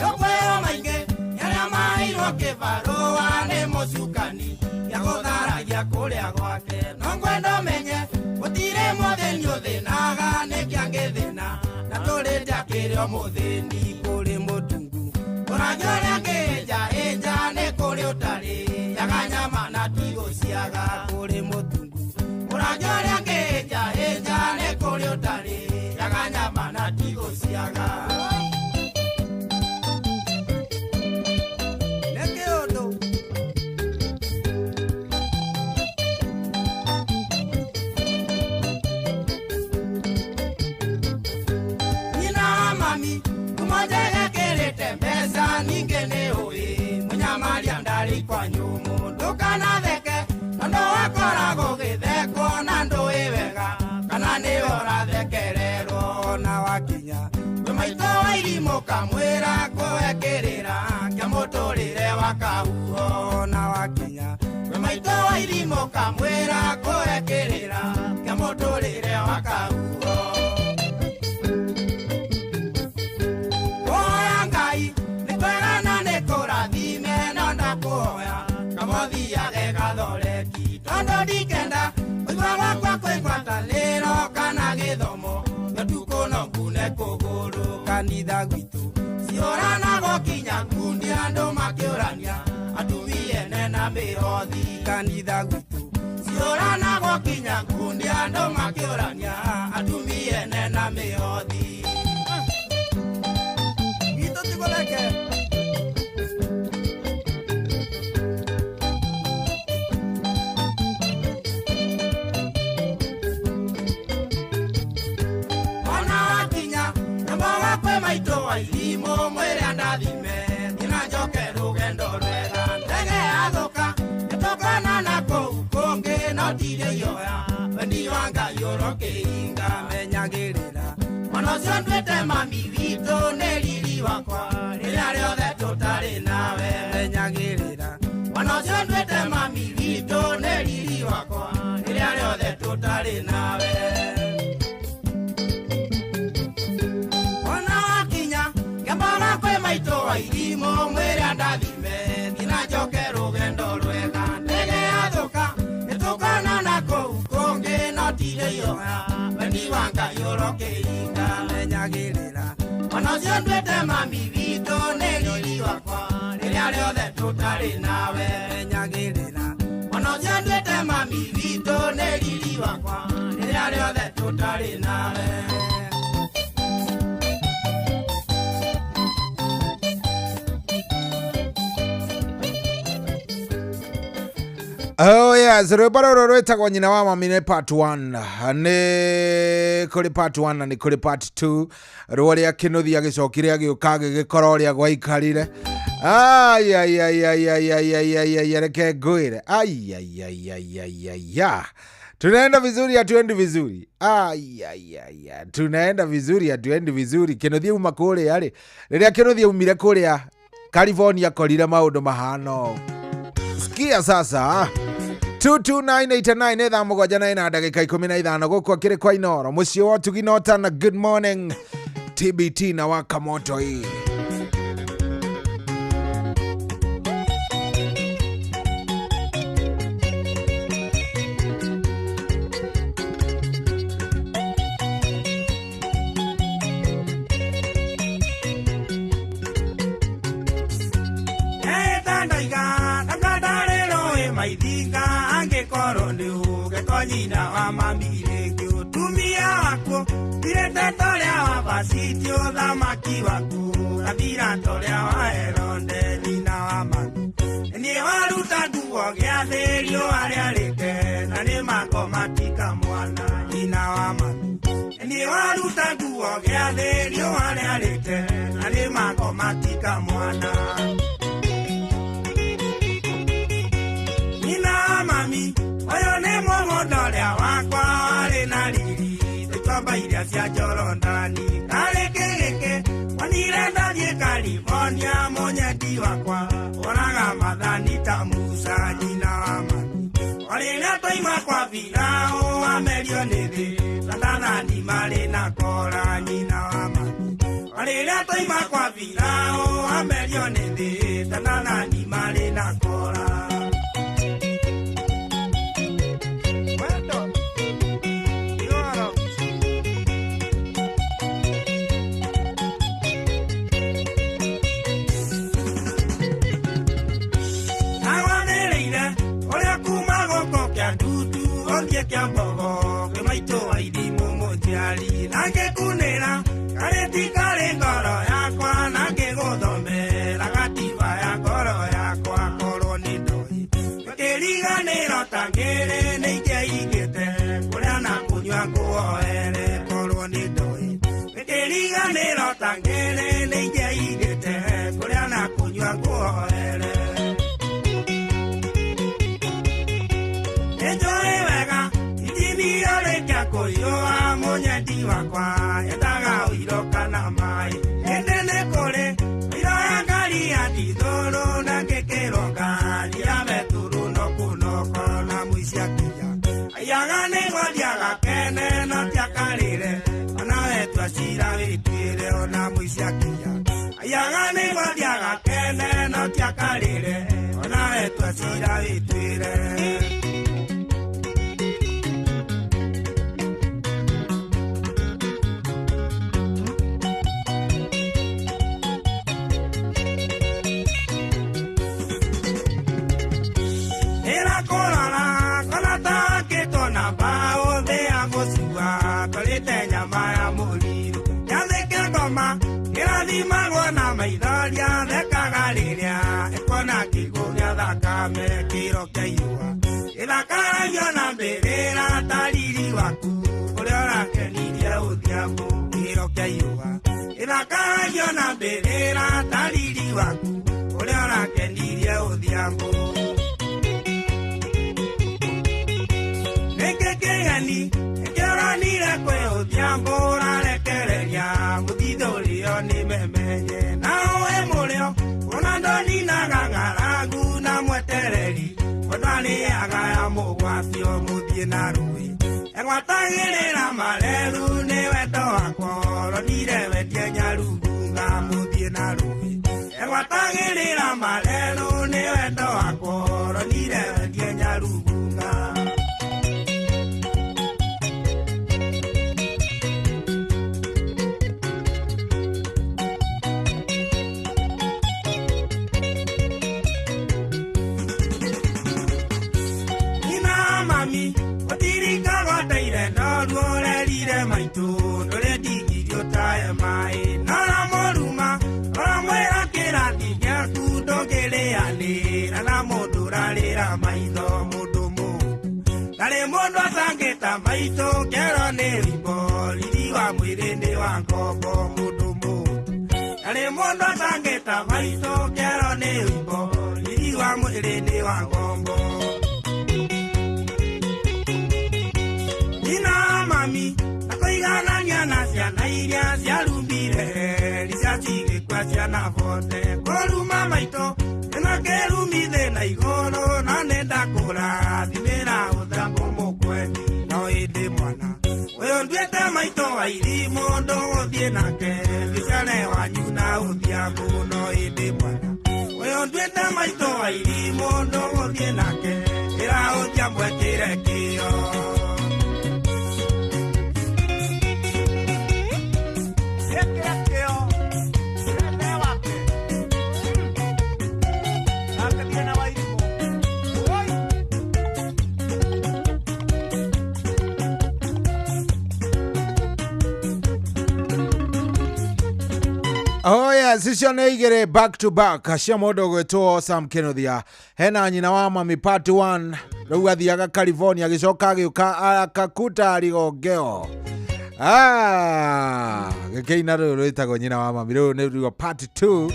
Yokweo maingĩ yarĩa maheirwo kĩbarũa nĩ mũcukani gĩa gũtharagia kũrĩa gwake, no ngwenda ũmenye gũtirĩ mũthĩni ũthĩnaga nĩkĩ angĩthĩna na tũrĩte akĩrĩ o mũthĩni kũrĩ mũtungu ũrangĩ ũrĩa angĩĩnja ĩnja nĩ kũrĩ ũtarĩ yaga nyama na tigũciaga kũrĩ mũtungu ũrangĩ ũrĩa angĩĩnja ĩnja nĩ kũrĩ ũtarĩ yaga nyama na tigũciaga. Ngumo njega ĩkĩrĩte mbeca ningĩ nĩ ũĩ mũnyamaria ndarĩ kwa nyũmũ ndũkanatheke tondũ wakoragwo ũgĩthekwo na ndũĩ wega kana nĩ ũrathekererwo na wakinya kwĩ maitũ wa irimũ kamwĩra kũhe kĩrĩra kĩa mũtũrĩre wa kahuho na wakinya kwĩ maitũ wa irimũ kamwĩra kũhe kĩrĩra kĩa mũtũrĩre wa kahuho. Kũhoya Ngai nĩ kwega na nĩ kũrathime no ndakũhoya kamũthiage gathoreki tondũ ndikenda ũigua gwakwa kwĩ ngwatanĩro kana gĩthomo gĩtukũ no ngune kũgũrũ kanitha gwitũ ciũranagwo kinya ngundi andũ makĩũrania atumia ene na mĩhothi kanitha gwitũ ciũranagwo kinya ngundi andũ makĩũrania atumia ene na mĩhothi. Gwitũ ti kũreke. Ona wakinya nyambaga kwĩ maitũ wa irimũ mwĩre andathime thiĩ na njoke rũgendo rwega ndege yathũka nĩtũkonana kũu kũngĩ no ndirĩ ioya wendi wa Ngai ũrokĩhinga menyagĩrĩra mwana ũcio nduĩte mami witũ nĩ riri wakwa rĩrĩa rĩothe tũtarĩ nawe menyagĩrĩra mwana ũcio nduĩte mami witũ nĩ riri wakwa rĩrĩa rĩothe tũtarĩ nawe. Ona wakinya nyambaga kwĩ maitũ wa irimũ mwĩre andathime thiĩ na njoke rũgendo rwega ndege yathũka nĩtũkonana kũu kũngĩ no ndirĩ ioya wendi wa Ngai ũrokĩhinga menyagĩrĩra mwana ũcio nduĩte mami witũ nĩ riri wakwa rĩrĩa rĩothe tũtarĩ nawe menyagĩrĩra mwana ũcio nduĩte mami witũ nĩ riri wakwa rĩrĩa rĩothe tũtarĩ nawe. Oh yes, rwĩmbo rũrũ rwĩtagwo nyina wa mami nĩ part 1 nĩ kũrĩ part 1 na nĩ kũrĩ part 2 rũa rĩa Kĩnuthia agĩcokire agĩũka agĩgĩkora ũrĩa gwaikarire. Ai, reke ngwĩre. Ai, tunaenda vizuri hatuendi vizuri. Ai, tunaenda vizuri hatuendi vizuri. Kĩnuthia uma kũrĩa rĩ, rĩrĩa Kĩnuthia umire kũrĩa California korire maũndũ mahana. Sikia sasa 22989 thaa mũgwanja na ĩna ndagĩka 15 gũkũ akĩrĩ kwa Inoro mũciĩ wa Ũtugi na Ũtana. Good morning TBT na waka moto hii. Maithinga angĩkorwo nĩ ũgĩko nyina wa mami rĩngĩ ũtumia waku tirĩte torĩa wa Vashiti ũthamaki waku gathira torĩa wa Herode nyina wa mami niĩ waruta nguo gĩathĩ riũa rĩarĩte na nĩ makoma tika mwana nyina wa mami niĩ waruta nguo gĩathĩ riũa rĩarĩte na nĩ makoma tika mwana. Mami, oyo nĩ mũgũnda ũrĩa wakwa warĩ na riri ĩkomba iria cia Jorodani karĩ kĩgĩkĩ wonire ndathiĩ California mũnyendi wakwa ũraga mathani ta Musa nyina wa mami o rĩrĩa twaima kwa Firaũ amerio nĩ thĩ ta marĩ na kora nyina wa mami o rĩrĩa twaima kwa Firaũ amerio nĩ thĩ ta marĩ na kora. Kĩa mbogo kwĩ maitũ wa irimũ mũnjiari na ngĩkunĩra karĩti karĩ ngoro yakwa na ngĩgũthomera gatiba ya ngoro yakwa korwo nĩ ndoĩ kĩriganĩro ta ngĩrĩ nĩ ingĩaingĩte kũrĩa na kũnyua nguoere korwo nĩ ndoĩ kĩriganĩro Nĩrota ngere nĩ ingĩaigĩte kũrĩa na kũnyua ngũhoere. Nĩnjũĩ wega itinio rĩkia kũhiũha mũnyendi wakwa endaga ũiro kana maĩ. Ĩndĩ nĩ kũrĩ ũiro ya ngari ya ndithũrũ na ngĩkĩrwo ngari ya betũrũ no kũnoko na mũici akinya. Aiyaga nĩ gwathiaga kene no tiakarĩre ona wetua cira wĩtuĩre ona mũici akinya. Aiyaga nĩ gwathiaga kene no tiakarĩre ona wetua cira wĩtuĩre. Ĩrakũrora kona takĩtwo na mbaũ thĩ ya gũcua tũrĩte nyama ya mũrirũ. Nyathĩke ngoma ĩrathimagwo na maithoria thekaga rĩrĩa ĩkuona kĩgũ gĩa thakame kĩro kĩa ihũa. Ĩthakaragio na mbĩrĩra ta riri waku ũrĩa ũrakenirie ũthiamũ kĩro kĩa ihũa. Ĩthakaragio na mbĩrĩra ta riri waku ũrĩa ũrakenirie ũthiamũ. Nĩkĩ kĩgeni kĩoranire kwĩ ũthiambo ũrarekereria mũthithũ ũrĩo nĩ memenye na ũĩ mũrĩo ona ndoninaga ng'aragu na mwetereri mũndũ arĩaga ya mũgwatio mũthiĩ na rũĩ egwatagĩrĩra mareru nĩ wendo wakwa ronire wendie nyarungunga mũthiĩ na rũĩ egwatagĩrĩra mareru nĩ wendo wakwa ronire wendie nyarungunga. Maitũ ndũrĩndigirio tae maĩ noramũruma ũramwĩra kĩrathi gĩaku ndũngĩrĩanĩra na mũndũ ũrarĩra maitho mũndũ mũũku. Ndarĩ mũndũ atangĩta maitũ kĩero nĩ rimbo riri wa mwĩrĩ nĩ wa ngombo mũndũ mũũku. Ndarĩ mũndũ atangĩta maitũ kĩero nĩ rimbo riri wa mwĩrĩ nĩ wa ngombo. Nina mami akũiganania na ciana iria ciarumire rica cigĩkua ciana bote kũruma maitũ ĩno kĩrumi thĩ na igũrũ no nĩ ndakũrathimĩra ũthambo mũkwendi no ĩndĩ mwana ũyũ nduĩte maitũ wa irimũ ndũgũthiĩ nake gĩcare wanyu na ũthiambu no ĩndĩ mwana ũyũ nduĩte maitũ wa irimũ ndũgũthiĩ nake ĩra ũthiambu ekĩre kĩo. Oh yes, icio nĩ igĩrĩ back to back cia mũndũ ũgwĩtwo Sam Kenothia. Hena nyina wa mami part 1 rĩu athiaga California agĩcoka agĩũka akakuta rigongeo. Gĩkĩina rũrũ rwĩtagwo nyina wa mami rũrũ nĩ ruo part 2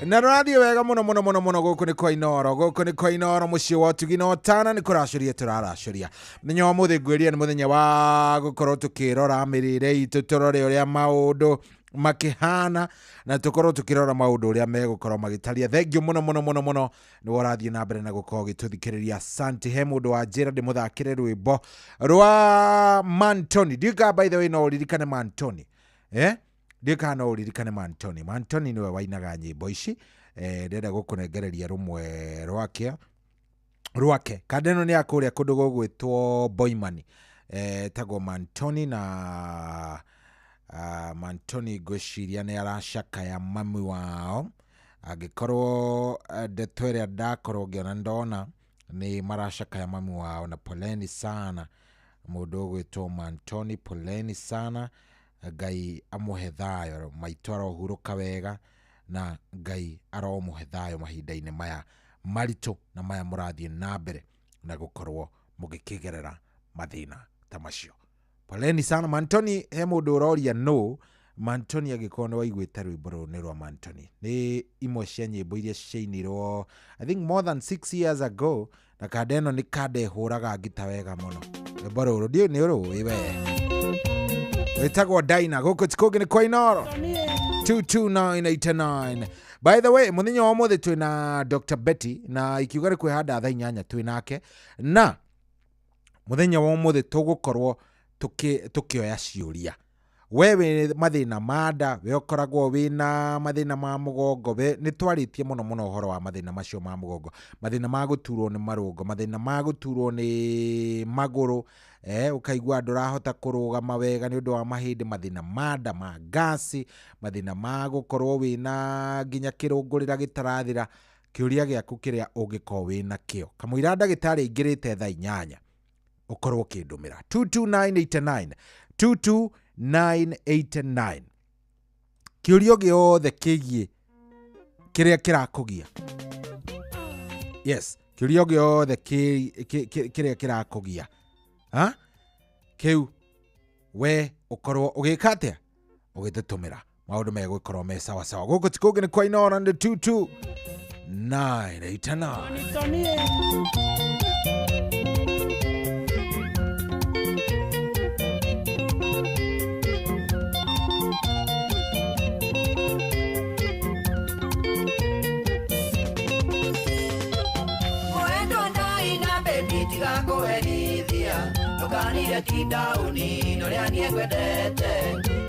na rũrathiĩ wega mũno mũno mũno mũno. Gũkũ nĩ kwa Inooro, gũkũ nĩ kwa Inooro mũciĩ wa ũtugi na ũtana nĩ kũracũria tũraracũria. Mũthenya wa mũthĩ ngwĩria nĩ mũthenya wa gũkorwo tũkĩrora mĩrĩre itũ tũrore ũrĩa maũndũ makĩhana na tũkorwo tũkĩrora maũndũ ũrĩa megũkorwo magĩtaria. Thengiũ mũno mũno mũno mũno nĩ ũrathiĩ na mbere na gũkorwo ũgĩtũthikĩrĩria. Asante. He mũndũ wa njĩra ndĩmũthakĩre rwĩmbo rwa Mantoni. Ndiũĩ by the way no ũririkane Mantoni, ndiũĩ kana no ũririkane Mantoni. Mantoni nĩwe wainaga nyĩmbo ici. Ndĩrenda gũkũnengereria rũmwe rwake. Kanda ĩno nĩ ya kũrĩa kũndũ gũgwĩtwo Boimani, tagwo Mantoni na Mantoni ngwĩciria nĩ aracakaya mami wao. Angĩkorwo ndeto ĩrĩa ndakorwo ngĩona ndona nĩ maracakaya mami wao, na poleni sana mũndũ ũgwĩtwo Mantoni, poleni sana. Ngai amũhe thayũ, maitũ arohurũka wega na Ngai aromũhe thayũ mahinda-inĩ maya maritũ na maya mũrathiĩ na mbere na gũkorwo mũgĩkĩgerera mathĩna ta macio. Poleni sana Mantoni. He mũndũ ũroria no Mantoni angĩkorwo nĩ waiguĩte rwĩmbo rũrũ nĩ rwa Mantoni, nĩ imwe cia nyĩmbo iria ciainirwo I think more than 6 years ago, na kanda ĩno nĩ kanda ĩhũraga ngita wega mũno. Rwĩmbo rũrũ ndiũĩ nĩ ũrũĩ we, wĩtagwo Daina. Gũkũ ti kũngĩ nĩ kwa Inooro 22989. By the way, mũthenya wa ũmũthĩ twĩna Dr. Betty na ikiuga nĩ kwĩhanda thaa 8 twĩ nake, na mũthenya wa ũmũthĩ tũgũkorwo tũkĩoya ciũria. We wĩ mathĩna ma nda, we ũkoragwo wĩna mathĩna ma mũgongo, we nĩ twarĩtie mũno mũno ũhoro wa mathĩna macio ma mũgongo, mathĩna ma gũturwo nĩ marũngo, mathĩna ma gũturwo nĩ magũrũ, ũkaigua ndũrahota kũrũgama wega nĩ ũndũ wa mahĩndĩ, mathĩna ma nda, ma ngasi, mathĩna ma gũkorwo wĩna nginya kĩrũngũrĩra gĩtarathira. Kĩũria gĩaku kĩrĩa ũngĩkorwo wĩna kĩo kamũira ndagĩtarĩ aingĩrĩte thaa 8 ũkorwo ũkĩndũmĩra 22989 22989. Kĩũria gĩothe kĩgiĩ kĩrĩa kĩrakũgia, yes, kĩũria gĩothe kĩrĩa kĩrakũgia, ha kĩu we ũkorwo ũgĩka atĩa, ũgĩtũtũmĩra, maũndũ megũkorwo me sawa sawa. Gũkũ ti kũngĩ nĩ kwa Inooro nĩ 22989. Mwendo ndaina bebi tiga kũherithia, ndũkanire ti ndaũni norĩa niĩ ngwendete.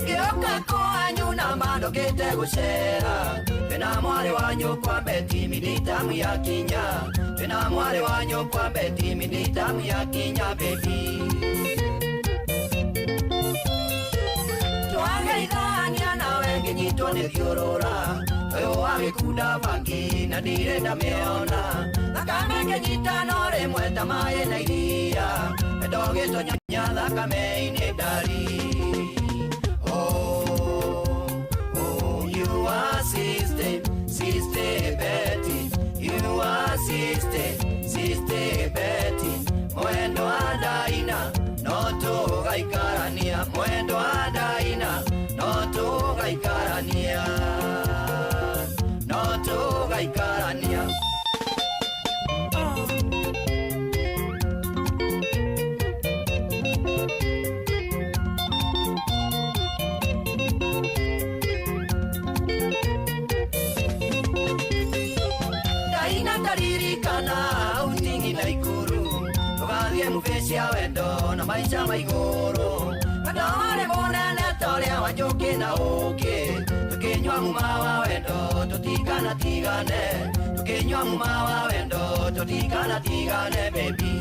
Ngĩũka kwanyu na mandũkĩte gũcera, twĩna mwarĩ wa nyũkwa Beti minitamu ya kinya, twĩna mwarĩ wa nyũkwa Beti minitamu ya kinya bebi. Twageithania nawe ngĩnyitwo nĩ thiũrũra, ũyũ wa gĩkunda bangi na ndirĩ ndamĩona, thakame ngĩnyita no rĩmwe ta maĩ na iria, wendo ũgĩtonya thakame-inĩ ndari. Oh, oh, you are sister, sister Betty, you are sister, sister Betty, mwendo wa Daina no tũgaikarania, mwendo wa Daina no tũgaikarania, no tũgaikarania. Daina taririkana utingi na ikuru, tũgathiĩ mũbĩ cia wendo na maica ma igũrũ, wendo warĩ mũnene ta ũrĩa wa njũkĩ na ũkĩ, tũkĩnyua muma wa wendo tũtikanatigane, tũkĩnyua muma wa wendo tũtikanatigane baby.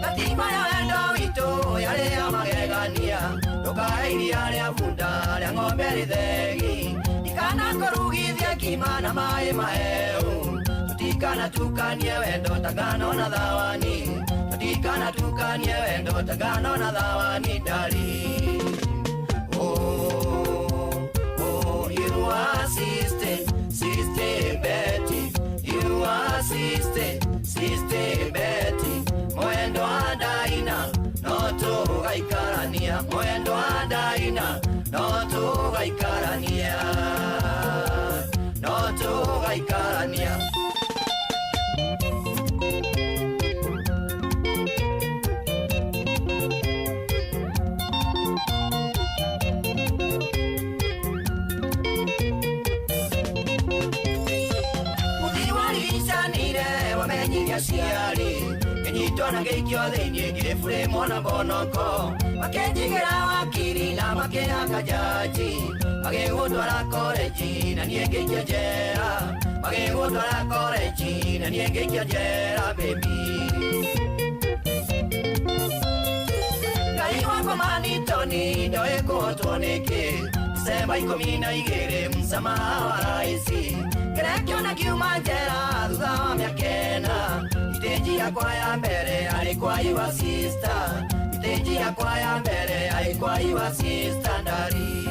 Katiba ya wendo witũ yarĩ ya magegania, ndũkahe iria rĩa bunda rĩa ng'ombe rĩthegi, ndikanakũrugithie ngima na maĩ mahehu, tũtikanatukanie wendo ta ngano na thawani, tũtikanatukanie wendo ta ngano na thawani ndari. Oh, oh, you are sister, sister Betty, you are sister, sister Betty, mwendo wa Daina no tũgaikarania, mwendo wa Daina no tũgaikarania, no tũgaikarania. Mũthii warigicanire wamenyire aciari, ngĩnyitwo na ngĩikio thĩinĩ ngĩburimwo na mbonoko, makĩnjigĩra wakiri na makĩhaka jaji, magĩgũtwara korenji na niĩ ngĩikio njera, magĩgũtwara korenji na niĩ ngĩikio njera baby. Ngai wakwa manitoni ndoĩ kũhotwo nĩkĩ, Disemba 12 msamaha wa raisi, kĩrĩa kĩona kiuma njera thutha wa mĩaka ĩna, itĩnji yakwa ya mbere arĩ kwa your sister, itĩnji yakwa ya mbere arĩ kwa your sister ndari.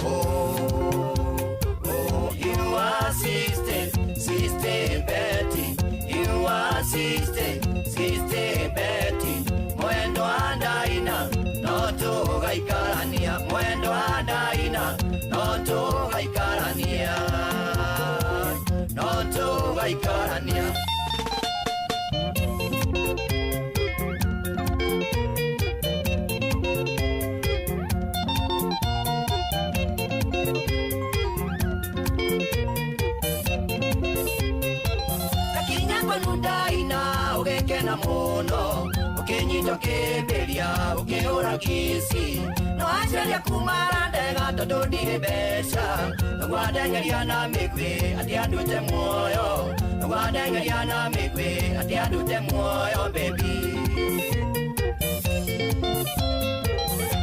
Oh, oh, you are sister, sister Betty, you are sister, sister Betty, mwendo wa Daina tũgaikarania mwendo wa Ndaina no tũgaikarania no tũgaikarania. Ndaina muno ukinyitwo kimbiria ukiura kisi no aceria kumara ndega tondu ndirĩ mbeca nĩgwandengeria na mĩgwĩ atĩ andute muoyo nĩgwandengeria na mĩgwĩ atĩ andute muoyo baby.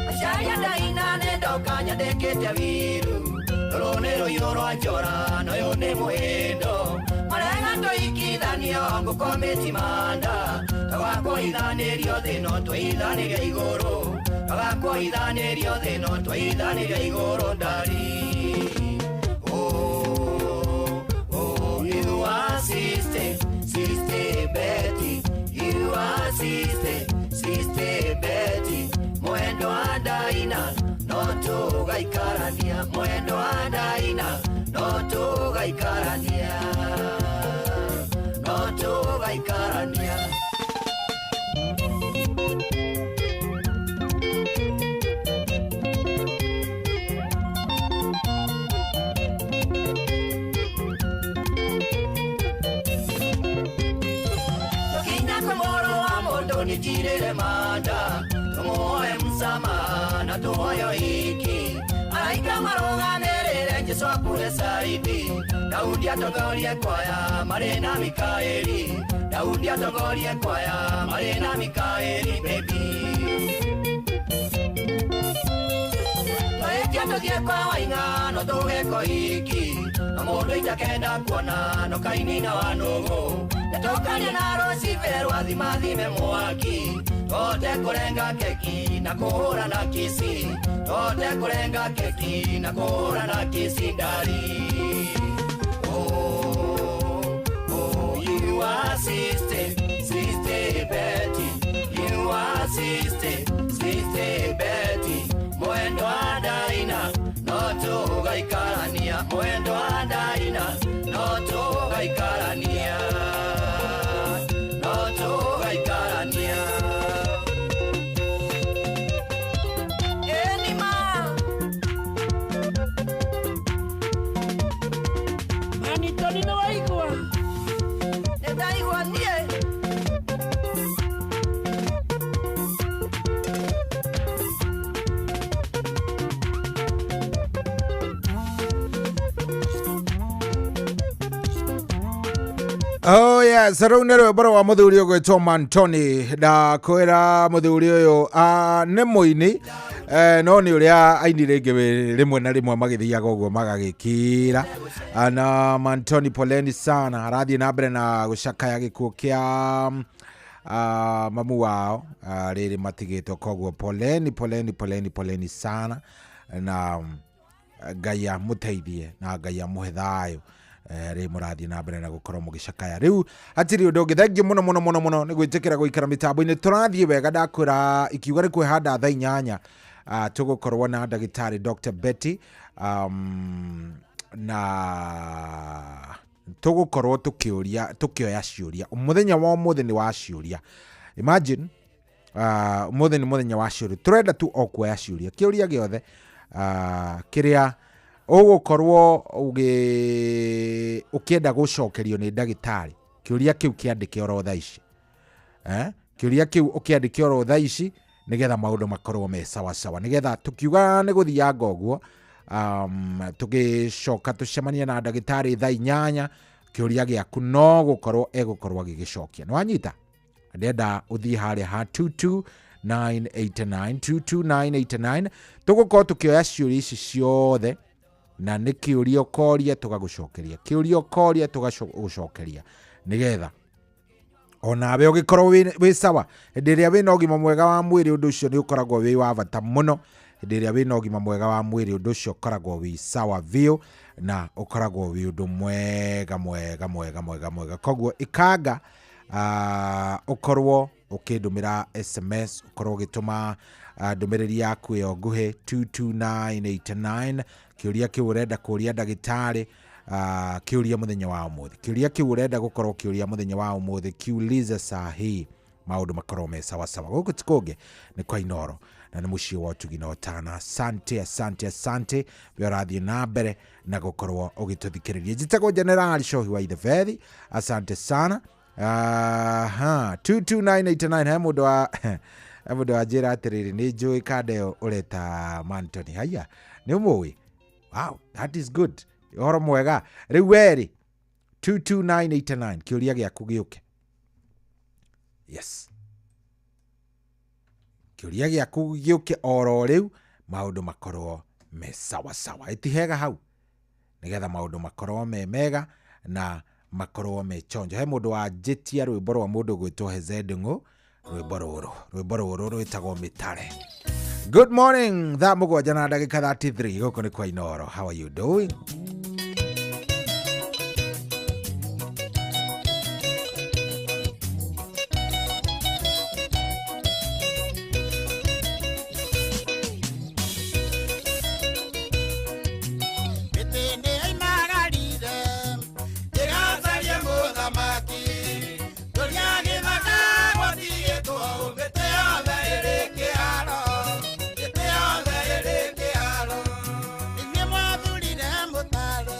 Acaria Ndaina nĩ ndoka nyandĩkĩte wiru rũrũ nĩ rũirũ rwa njora na ũyũ nĩ mũhĩndo marega tũikithanio ngũkomĩti manda tagakũithanĩrio thĩ no tũithanĩrio igũrũ tagakũithanĩrio thĩ no tũithanĩrio igũrũ ndari. Oh, oh, you are sister, sister Betty, you are sister, sister Betty, mwendo wa Ndaina no tũgaikarania mwendo wa Ndaina no tũgaikarania no tũgaikarania. Tũkinya kwĩ mũrũ wa mũndũ nĩnjirĩre manda tũmuoe msamaha na tũhoyo iki araika marũgamĩrĩre Jesũ akue saidi Daudi atongorie kwaya marĩ na Mikaeli Daudi atongorie kwaya marĩ na Mikaeli baby. Tũhĩtia tũthiĩ kwa Waing'a no tũgeko iki na mũndũ itakenda kuona no kainina wa nũgũ nĩtũkaria na rũcibe rwathimathime mwaki tote kũrenga keki na kũhũra na kisi tote kũrenga keki na kũhũra na kisi ndari. Oh, oh, you are sister, sister Betty, you are sister, sister Betty, mwendo wa Ndaina no tũgaikarania mwendo wa Ndaina no tũgaikarania no tũgaikarania. Oh yes, rĩu nĩ rwĩmbo rwa mũthuri ũgwĩtwo Mantoni ndakwĩra mũthuri ũyũ nĩ mũini no nĩ ũrĩa aini rĩngĩ rĩmwe na rĩmwe magĩthiaga ũguo magagĩkira na Mantoni poleni sana arathiĩ na mbere na gũcakaya gĩkuũ kĩa mamu wao rĩrĩ matigĩtwo koguo poleni poleni poleni poleni sana na Ngai amũteithie na Ngai amũhe thayũ rĩ mũrathiĩ na mbere na gũkorwo mũgĩcakaya rĩu hatirĩ ũndũ ũngĩ thengiũ mũno mũno mũno mũno nĩ gwĩtĩkĩra gũikara mĩtambo-inĩ tũrathiĩ wega ndakwĩra ikiuga nĩ kwĩhanda thaa 8 tũgũkorwo na ndagĩtarĩ Dr. Betty na tũgũkorwo tũkĩũria tũkĩoya ciũria mũthenya wa ũmũthĩ nĩ wa ciũria imagine ũmũthĩ nĩ mũthenya wa ciũria tũrenda tu o kuoya ciũria kĩũria gĩothe kĩrĩa ũgũkorwo ũkĩenda gũcokerio nĩ ndagĩtarĩ kĩũria kĩu kĩandĩke oro thaa ici kĩũria kĩu ũkĩandĩke oro thaa ici nĩgetha maũndũ makorwo me sawa sawa nĩgetha tũkiuga nĩ gũthianga ũguo tũgĩcoka tũcemanie na ndagĩtarĩ thaa 8 kĩũria gĩaku no gũkorwo egũkorwo agĩgĩcokia nĩ wanyita ndenda ũthiĩ harĩa ha 22989 22989 tũgũkorwo tũkĩoya ciũria ici ciothe na nĩ kĩũria ũkoria tũgagũcokeria kĩũria ũkoria tũgagũcokeria nĩgetha onawe ũgĩkorwo wĩ sawa hĩndĩ ĩrĩa wĩna ũgima mwega wa mwĩrĩ ũndũ ũcio nĩ ũkoragwo wĩ wa bata mũno hĩndĩ ĩrĩa wĩna ũgima mwega wa mwĩrĩ ũndũ ũcio ũkoragwo wĩ sawa biũ na ũkoragwo wĩ ũndũ mwega mwega mwega mwega mwega koguo ikanga ũkorwo ũkĩndũmĩra SMS ũkorwo ũgĩtũma Ndũmĩrĩri yaku ĩyo nguhĩ 22989. Kĩũria kĩu ũrenda kũria ndagĩtarĩ, kĩũria mũthenya wa ũmũthĩ, kĩũria kĩu ũrenda gũkorwo kĩũria mũthenya wa ũmũthĩ, kiulize saa hii, maũndũ makorwo me sawasawa. Gũkũ ti kũngĩ, nĩ kwa Inoro na nĩ mũciĩ wa ũtugi na ũtana. Asante, asante, asante we ũrathiĩ na mbere na gũkorwo ũgĩtũthikĩrĩria. Njĩtagwo General Shohi wa Ithebethi, asante sana. Aha, 22989. He mũndũ wa njĩra atĩrĩrĩ, nĩ njũĩ kanda ĩyo ũreta Mantony. Haya, nĩ ũmũĩ? Wow, that is good, ũhoro mwega. Rĩu werĩ 22989, kĩũria gĩaku gĩũke. Yes, kĩũria gĩaku gĩũke oro rĩu, maũndũ makorwo me sawasawa. Ĩtihega hau nĩgetha maũndũ makorwo me mega na makorwo me chonjo. He mũndũ wanjĩtia rwĩmbo rwa mũndũ gwĩtwo Hezedng'ũ, rwĩmbo rũrũ rwĩtagwo Mĩtare. Good morning, thaa 7 na ndagĩka 33. Gũkũ nĩ kwa Inoro. How are you doing? Mĩtĩ nĩ yoimagarire ĩgacarie mũthamaki, tũria gĩthaka gwatigĩtwo, mĩtĩ yothe ĩrĩ kĩharo, mĩtĩ yothe ĩrĩ kĩharo. Inyuĩ mwathurire mũtare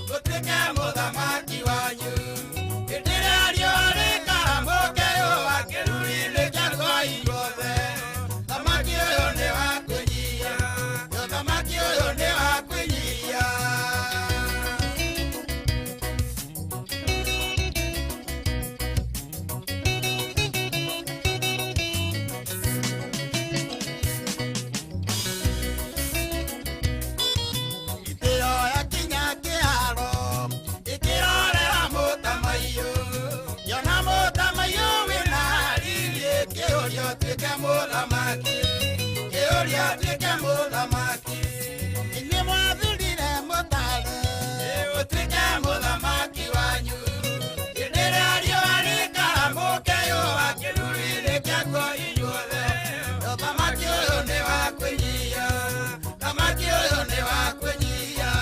gũtuĩke mũthamaki wanyu, hĩndĩ ĩrĩa riũa rĩkara mũkeyũa kĩruru-inĩ kĩa inyuothe. Thamaki ũyũ nĩ wa kwĩnyihia, mũthamaki ũyũ nĩ wa kwĩnyihia. Itĩo yakinya kĩharo ĩkĩrorera mũtamaiyũ, yona mũtamaiyũ wĩna riri, kĩũria ũtuĩke mũthamaki, kĩũria ũtuĩke mũthamaki. Inyuĩ mwathurire mũtare ũtuĩke mũthamaki wanyu, hĩndĩ ĩrĩa riũa rĩkara mũkeyũa kĩruru-inĩ kĩakuo inyuothe. Mũthamaki ũyũ nĩ wa kwĩnyihia, thamaki ũyũ nĩ wa kwĩnyihia.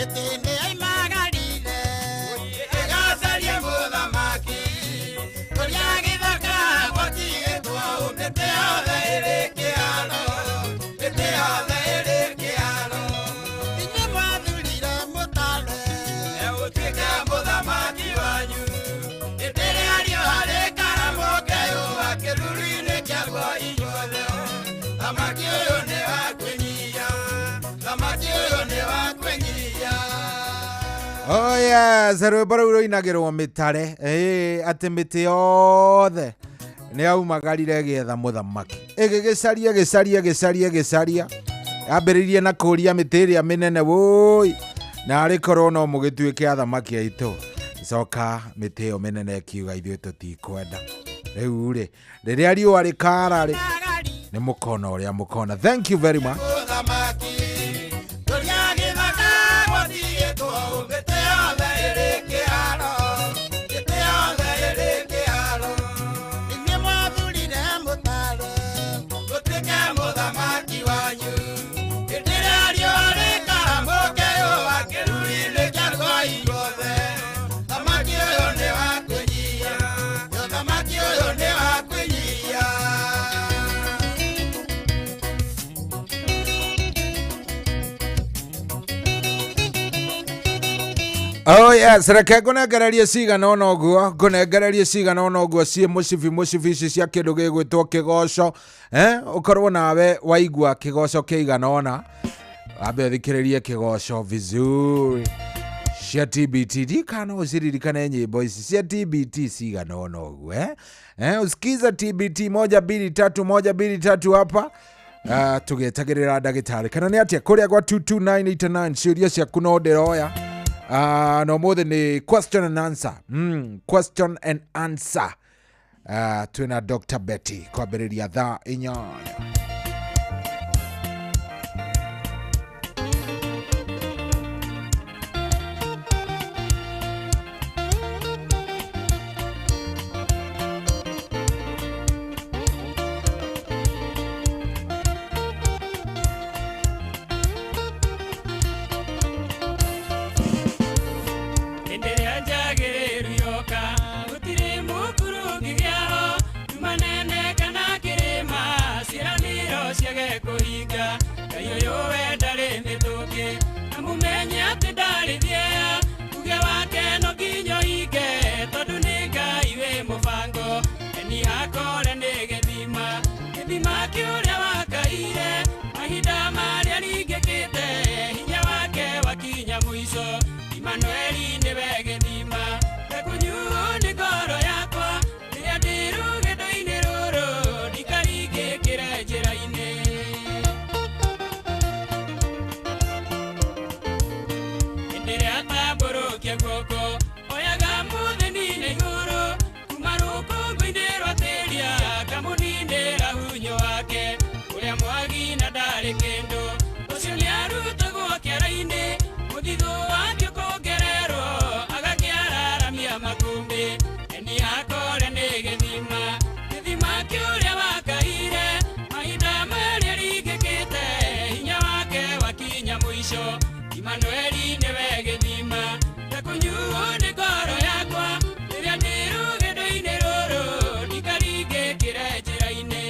Mĩtĩ nĩ yaimagarire ĩgacaria mũthamaki kũrĩa gĩthaka gwatigĩtwo mĩtĩ yothe ĩrĩ kĩharo mĩtĩ yothe ĩrĩ kĩharo inyuĩ mwathurire mũtare ũtuĩke mũthamaki wanyu hĩndĩ ĩrĩa riũa rĩkara mũkeyũa kĩruru-inĩ kĩaguo inyuothe thamaki ũyũ nĩ wa kwĩnyihia thamaki ũyũ nĩ wa kwĩnyihia. Oh yes, rwĩmbo rũu rũinagĩrwo mĩtare ĩĩ atĩ mĩtĩ yothe nĩ yaumagarire ĩgĩetha mũthamaki ĩgĩgĩcaria gĩcaria gĩcaria gĩcaria yambĩrĩirie na kũria mĩtĩ ĩrĩa mĩnene wũi na arĩ korwo no mũgĩtuĩke athamaki aitũ coka mĩtĩ ĩyo mĩnene ĩkiuga ithuĩ tũtikwenda rĩu rĩ rĩrĩa riũa rĩkara rĩ nĩ mũkona ũrĩa mũkona. Thank you very much. Mũthamaki kũrĩa gĩthaka gwatigĩtwo mĩtĩ yothe ĩrĩ kĩharo mĩtĩ yothe ĩrĩ kĩharo inyuĩ mwathurire mũtare ũtuĩke mũthamaki wanyu hĩndĩ ĩrĩa riũa rĩkara mũkeyũa kĩruru-inĩ kĩaguo inyuothe thamaki ũyũ nĩ wa kwĩnyihia thamaki ũyũ nĩ wa kwĩnyihia. Oh yes, reke ngũnengererie cigana ũna ũguo ngũnengererie cigana ũna ũguo ciĩ mũcibi mũcibi ici cia kĩndũ gĩgwĩtwo kĩgoco ũkorwo nawe waigua kĩgoco kĩigana ũna wambe ũthikĩrĩrie kĩgoco vizuri cia TBT ndikana ũciririkane nyĩmbo ici cia TBT cigana ũna ũguo usikiza TBT 1 2 3 1 2 3 hapa. Tũgĩetagĩrĩra ndagĩtarĩ kana nĩ atĩa kũrĩa gwa 22989 ciũria ciaku no ndĩroya. No mũthĩ nĩ question and answer. Question and answer. Twĩna Dr. Betty kwambĩrĩria thaa 8. Hĩndĩ ĩrĩa njagĩrĩru yoka gũtirĩ mũkuru ũngĩgĩaho nduma nene kana kĩrĩma ciĩranĩro ciage kũhinga Ngai ũyũ we ndarĩ mĩtũkĩ na mũmenye atĩ ndarĩ thieya uge wake no nginya ũhinge tondũ nĩ Ngai wĩ mũbango eni hakore nĩ gĩthima gĩthima kĩũrĩa wakaire mahinda marĩa ringĩkĩte hinya wake wakinya mũico Imanueli nĩwe gĩthima ndekũnyuo nĩ ngoro yakwa rĩrĩa ndĩ rũgendo-inĩ rũrũ ndikaringĩkĩre njĩra-inĩ. Hĩndĩ ĩrĩa atambũrũkia guoko oyaga mũthĩni na igũrũ kuma rũkũngũ-inĩ rwa tĩri akamũninĩra hunyo wake ũrĩa mwagi na ndarĩ kĩndũ ũcio nĩarutagwo kĩara-inĩ mũthithũ wake ũkongererwo agakĩararamia makũmbĩ eni hakore nĩ gĩthima gĩthima kĩũrĩa wakaire mahinda marĩa ringĩkĩte hinya wake wakinya mũico Imanueli nĩwe gĩthima ndekũnyuo nĩ ngoro yakwa rĩrĩa ndĩ rũgendo-inĩ rũrũ ndikaringĩkĩre njĩra-inĩ.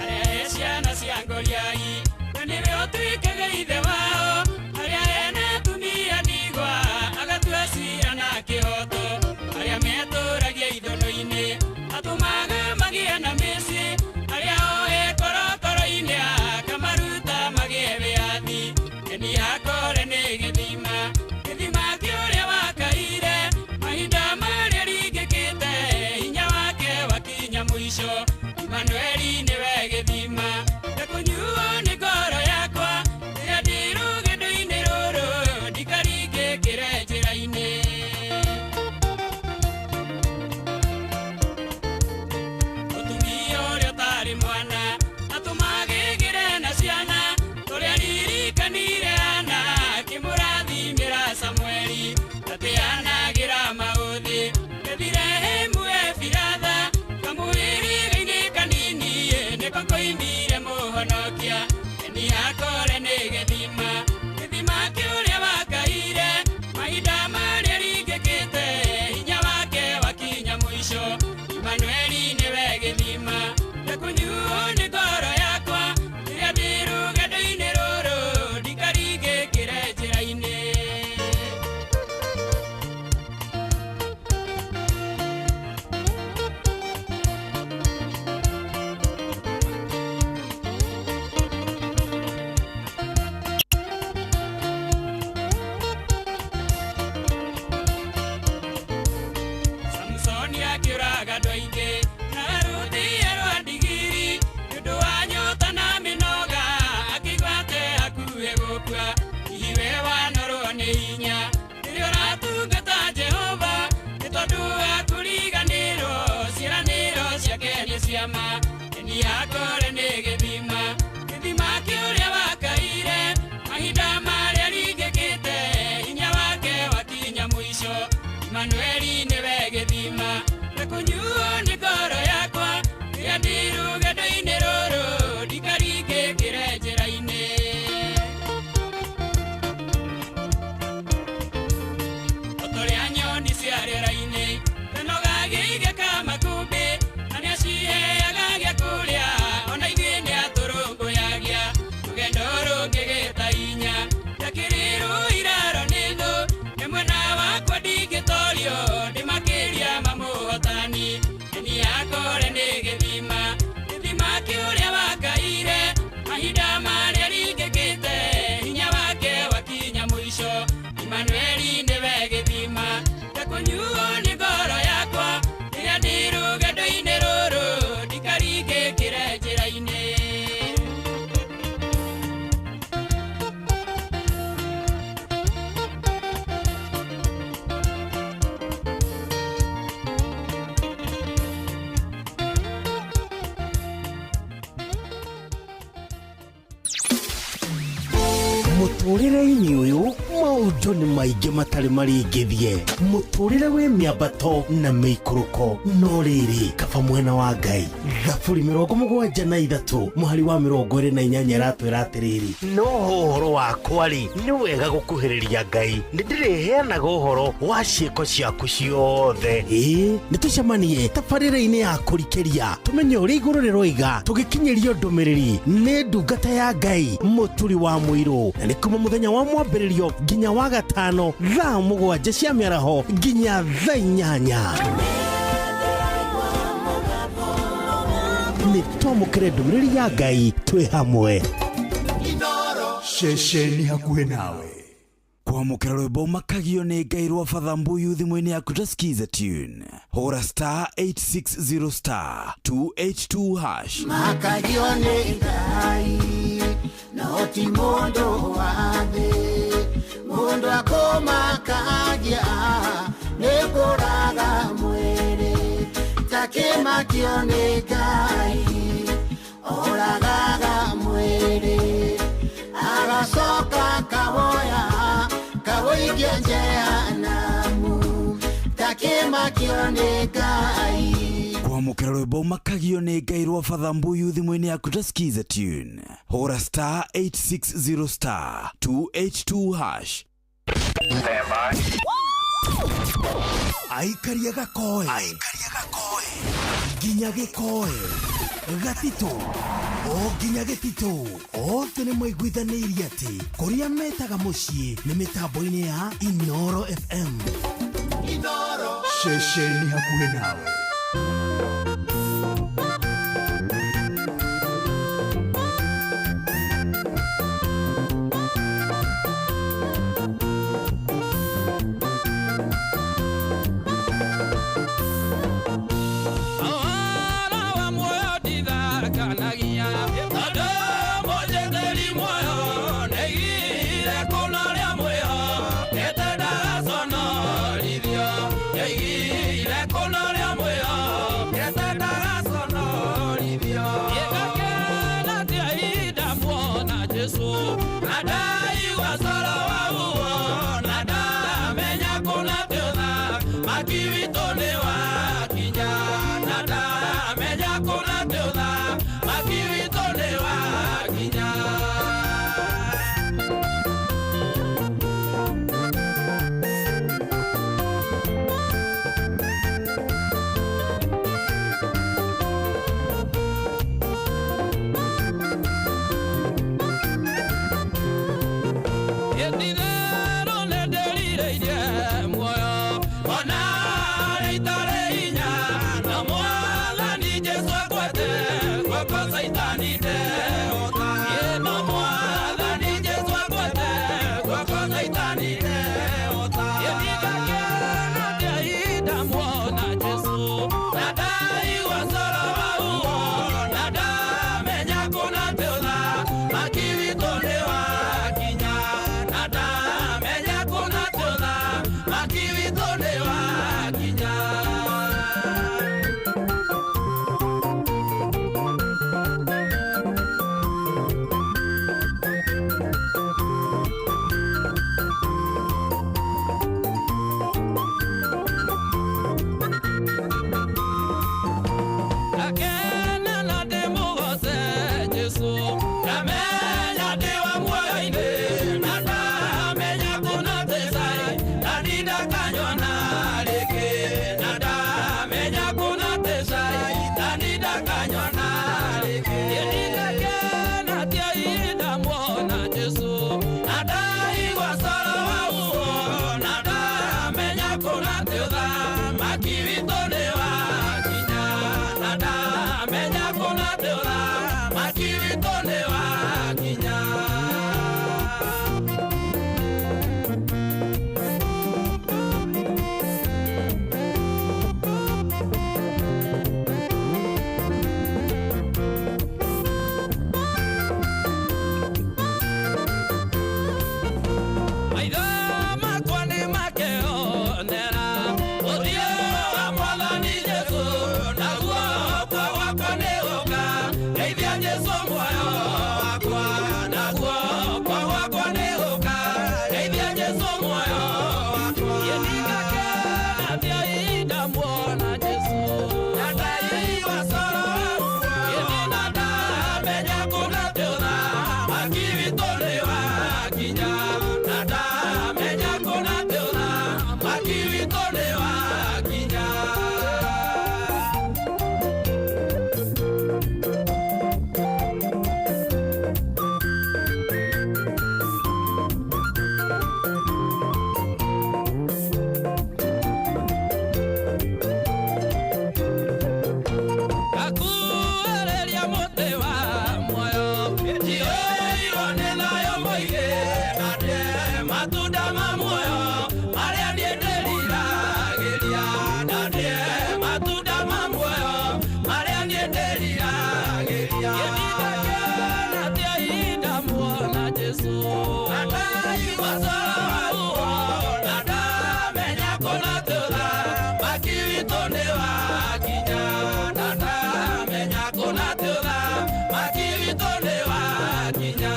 Arĩa he ciana cia ngoriai we nĩwe ũtuĩkaga ithe wao arĩa ene atumia ndigwa agatua cira na kĩhoto arĩa metũragia ithono-inĩ atũmaga magĩe na mĩciĩ arĩa oe korokoro-inĩ akamaruta magĩe wĩyathi eni hakore nĩ gĩthima gĩthima kĩũrĩa wakaire mahinda marĩa ringĩkĩte hinya wake wakinya mũico Imanueli nĩwe gĩthima ndekũnyuo nĩ ngoro yakwa rĩrĩa ndĩ rũgendo-inĩ rũrũ ndikaringĩkĩre njĩra-inĩ. Mũtumia ũrĩa ũtarĩ mwana atũmagĩgĩre na ciana Oimire mũhonokia ni akore nĩ gĩthima gĩthima kĩũrĩa wakaire mahinda marĩa ringĩkĩte hinya wake wakinya mũico Imanueli nĩwe gĩthima ndakũnyuo nĩ ngoro yakwa rĩrĩa ndĩ rũgendo-inĩ rũrũ ndikaringĩkĩre njĩra-inĩ. Samsoni akĩũraga andũ aingĩ na rũthia rwa ndigiri nĩ ũndũ wa nyota na mĩnoga akĩigua atĩ hakuhĩ gũkua. Hihi we wanorwo nĩ hinya rĩrĩa ũratungata Jehova nĩ tondũ wa kũriganĩrwo ciĩranĩro ciake nĩ ciama ni akore nĩ gĩthima gĩthima kĩũrĩa wakaire mahinda marĩa ringĩkĩte hinya wake wakinya mũico Imanueli nĩwe gĩthima ndakũnyuo nĩ ngoro yakwa rĩrĩa ndĩ rũgendo-inĩ rũrũ ndikaringĩkĩre njĩra-inĩ. Otorĩa nyoni cia rĩera-inĩ ndanoga gĩigĩka makũmbĩ na nĩaciheaga gĩa kũrĩa ona ithuĩ nĩatũrũmbũyagia rũgendo rũngĩgĩta hinya ndakĩrĩrwo iraro nĩ thũ nĩ mwena wakwa ndingĩtorio ndĩ makĩria ma mũhotani ni akore nĩ gĩthima gĩthima kĩũrĩa wakaire mahinda marĩa ringĩkĩte hinya wake wakinya mũico Imanueli nĩwe gĩthima ndakũnyuo nĩ ngoro yakwa rĩrĩa ndĩ rũgendo-inĩ rũrũ ndikaringĩkĩre njĩra-inĩ. Mũtũrĩre-inĩ ũyũ maũndũ nĩ maingĩ matarĩ marĩngĩthie mũtũrĩre wĩ mĩambato na mĩikũrũko no rĩrĩ kaba mwena wa Ngai. Thaburi 73 mũhari wa 28 ĩratwĩra atĩrĩrĩ no ũhoro wakwa rĩ nĩ wega gũkuhĩrĩria Ngai nĩ ndĩrĩheanaga ũhoro wa ciĩko ciaku ciothe. Ĩĩ nĩ tũcemanie tabarĩra-inĩ ya kũrikĩria tũmenye ũrĩa igũrũ rĩroiga tũgĩkinyĩrio ndũmĩrĩri nĩ ndungata ya Ngai mũturi wa mũirũ na nĩ kuma mũthenya wa mwambĩrĩrio nginya wa gatano thaa 7 cia mĩaraho nginya thaa 8. Nĩ twamũkĩre ndũmĩrĩri ya Ngai twĩ hamwe. Ceceni hakuhĩ nawe kwamũkĩra rwĩmbo makagio nĩ Ngai rwa Father Mbuyu thimũ-inĩ yaku ta skiza tune hũra star 860 star 282 hash. Makagio nĩ Ngai no ti mũndũ wa thĩ mũndũ akũmakagia nĩ kũraga mwĩrĩ takĩmakio nĩ Ngai oragaga mwĩrĩ agacoka kawoya kawoikia jehanamu takĩmakio nĩ Ngai. Kwamũkĩra rwĩmbo makagio nĩ Ngai rwa Father Mbuyu thimũ-inĩ yaku ta skiza tune hũra star 860 star 282 hash. Aikaria gakoe nginya gĩkoe gatitũ o nginya gĩtitũ othe nĩ maiguithanĩirie atĩ kũrĩa metaga mũciĩ nĩ mĩtambo-inĩ ya Inoro FM. Inoro ceceni hakuhĩ nawe. Kona rĩa mwĩho Caitani ndehota. Ĩno Mwathani Jesũ angwete guoko Caitani ndehota. Ĩningakena ndiahinda muona Jesũ na ndaigua coro wa uo na ndamenya kũna tĩũtha maki witũ nĩ wakinya na ndamenya kũna tĩũtha maki witũ nĩ wakinya. Akena na ndĩmũgoce Jesũ ndamenya ndĩ wa muoyo-inĩ na ndamenya kũna tĩcai na ndindakanyona rĩngĩ na ndamenya kũna tĩcai na ndindakanyona rĩngĩ. Nĩndakena ndiahinda muona Jesũ na ndaigua coro wa uo na ndamenya kũna tĩũtha maki witũ nĩ wakinya na ndamenya kũna tĩũtha maki witũ nĩ wakinya. Maitho makwa nĩ makeonera ũthiũ wa Mwathani Jesũ naguo kwa gwakwa nĩ gũka ngeithia Jesũ muoyo wakwa naguo kwa gwakwa nĩ gũka ngeithia Jesũ muoyo wakwa. Ningakena ndiahinda muona Jesũ na ndaigua coro wa uo na ndamenya kũna tĩũtha maki witũ nĩ wakinya na ndamenya kũna tĩũtha maki witũ nĩ wakinya. Ngakuĩrĩria mũtĩ wa muoyo njiyũirwo nĩ thayũ mũingĩ na ndĩe matunda ma muoyo marĩa niĩ ndĩriragĩria na ndĩe matunda ma muoyo marĩa niĩ ndĩriragĩria. Ningakena ndiahinda muona Jesũ na ndaigua coro wa uo na ndamenya kũna tĩũtha maki witũ nĩ wakinya na ndamenya kũna tĩũtha maki witũ nĩ wakinya.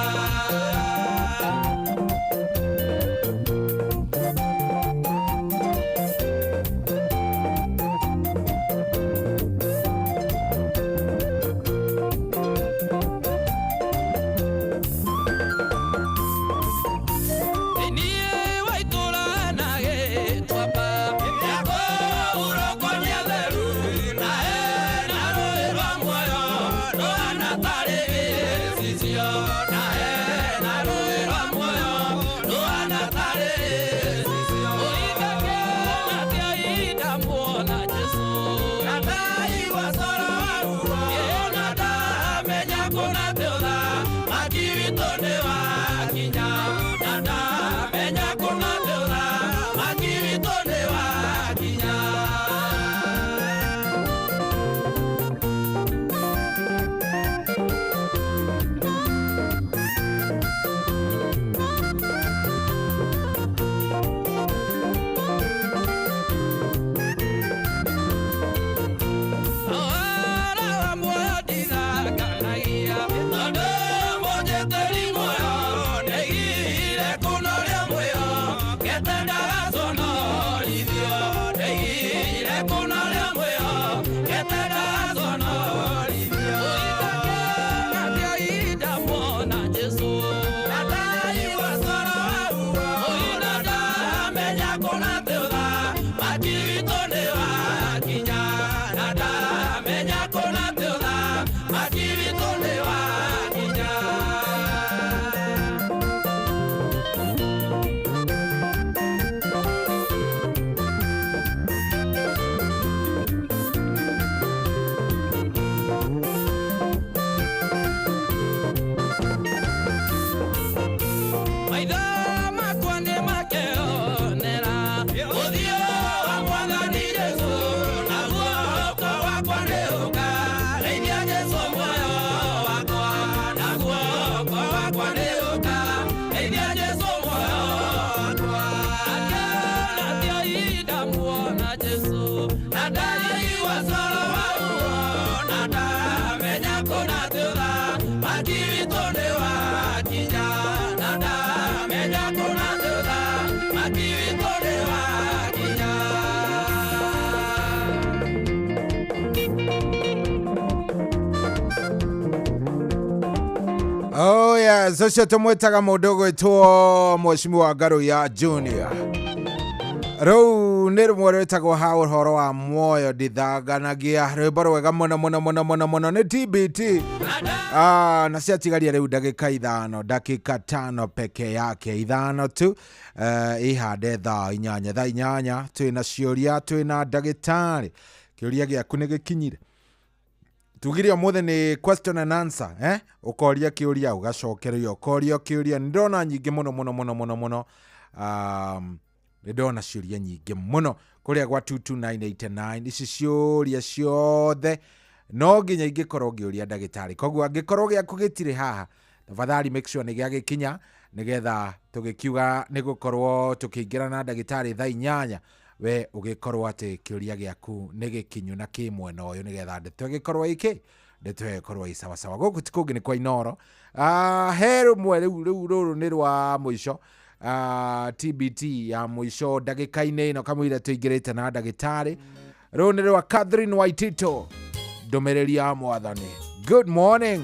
Thĩiniĩ wa itũũra na gĩtuamba gĩa kũhurũkwo nĩ atheru na hena rũũĩ rwa muoyo rũhana tarĩ gĩcicio na hena rũũĩ rwa muoyo rũhana tarĩ gĩcicio. Ũingakena ndiahinda muona Jesũ na ndaigua coro wa uo na ndamenya kũna tĩũtha maki witũ nĩ wakinya na ndamenya kũna tĩũtha maki witũ nĩ wakinya. Oh yes, ũcio tũmwĩtaga mũndũ ũgwĩtwo Mheshimiwa Ngaruiya Junior. Rũu nĩ rũmwe rwĩtagwo ha ũhoro wa muoyo ndithanganagia, rwĩmbo rwega mũno mũno mũno mũno mũno nĩ TBT. Ah, na ciatigaria rĩu ndagĩka ithano, dakika tano peke yake, ithano tu ihande thaa inyanya, thaa inyanya twĩna ciũria, twĩna ndagĩtarĩ. Kĩũria gĩaku nĩ gĩkinyire. Tugire ũmũthĩ nĩ question and answer, eh? Ũkoria kĩũria ũgacokerio, ũkorio kĩũria. Nĩ ndona nyingĩ mũno mũno mũno mũno mũno. Nĩ ndona ciũria nyingĩ mũno kũrĩa gwa 22989. Ici ciũria ciothe no nginya ingĩkorwo ngĩũria ndagĩtarĩ. Koguo angĩkorwo gĩaku gĩtirĩ haha, tafadhali make sure nĩ gĩagĩkinya nĩgetha tũgĩkiuga nĩ gũkorwo tũkĩingĩra na ndagĩtarĩ thaa inyanya, we ũgĩkorwo atĩ kĩũria gĩaku nĩ gĩkinyu na kĩ mwena ũyũ, nĩgetha ndeto ĩgĩkorwo ĩkĩ, ndeto ĩyo ĩkorwo ĩ sawasawa. Gũkũ ti kũngĩ nĩ kwa Inooro. He rũmwe rĩu, rĩu rũrũ nĩ rwa mũico, TBT ya mũico ndagĩka-inĩ ĩno kamũira tũingĩrĩte na ndagĩtarĩ. Rũrũ nĩ rwa Catherine Waitito, ndũmĩrĩri ya mwathani. Good morning.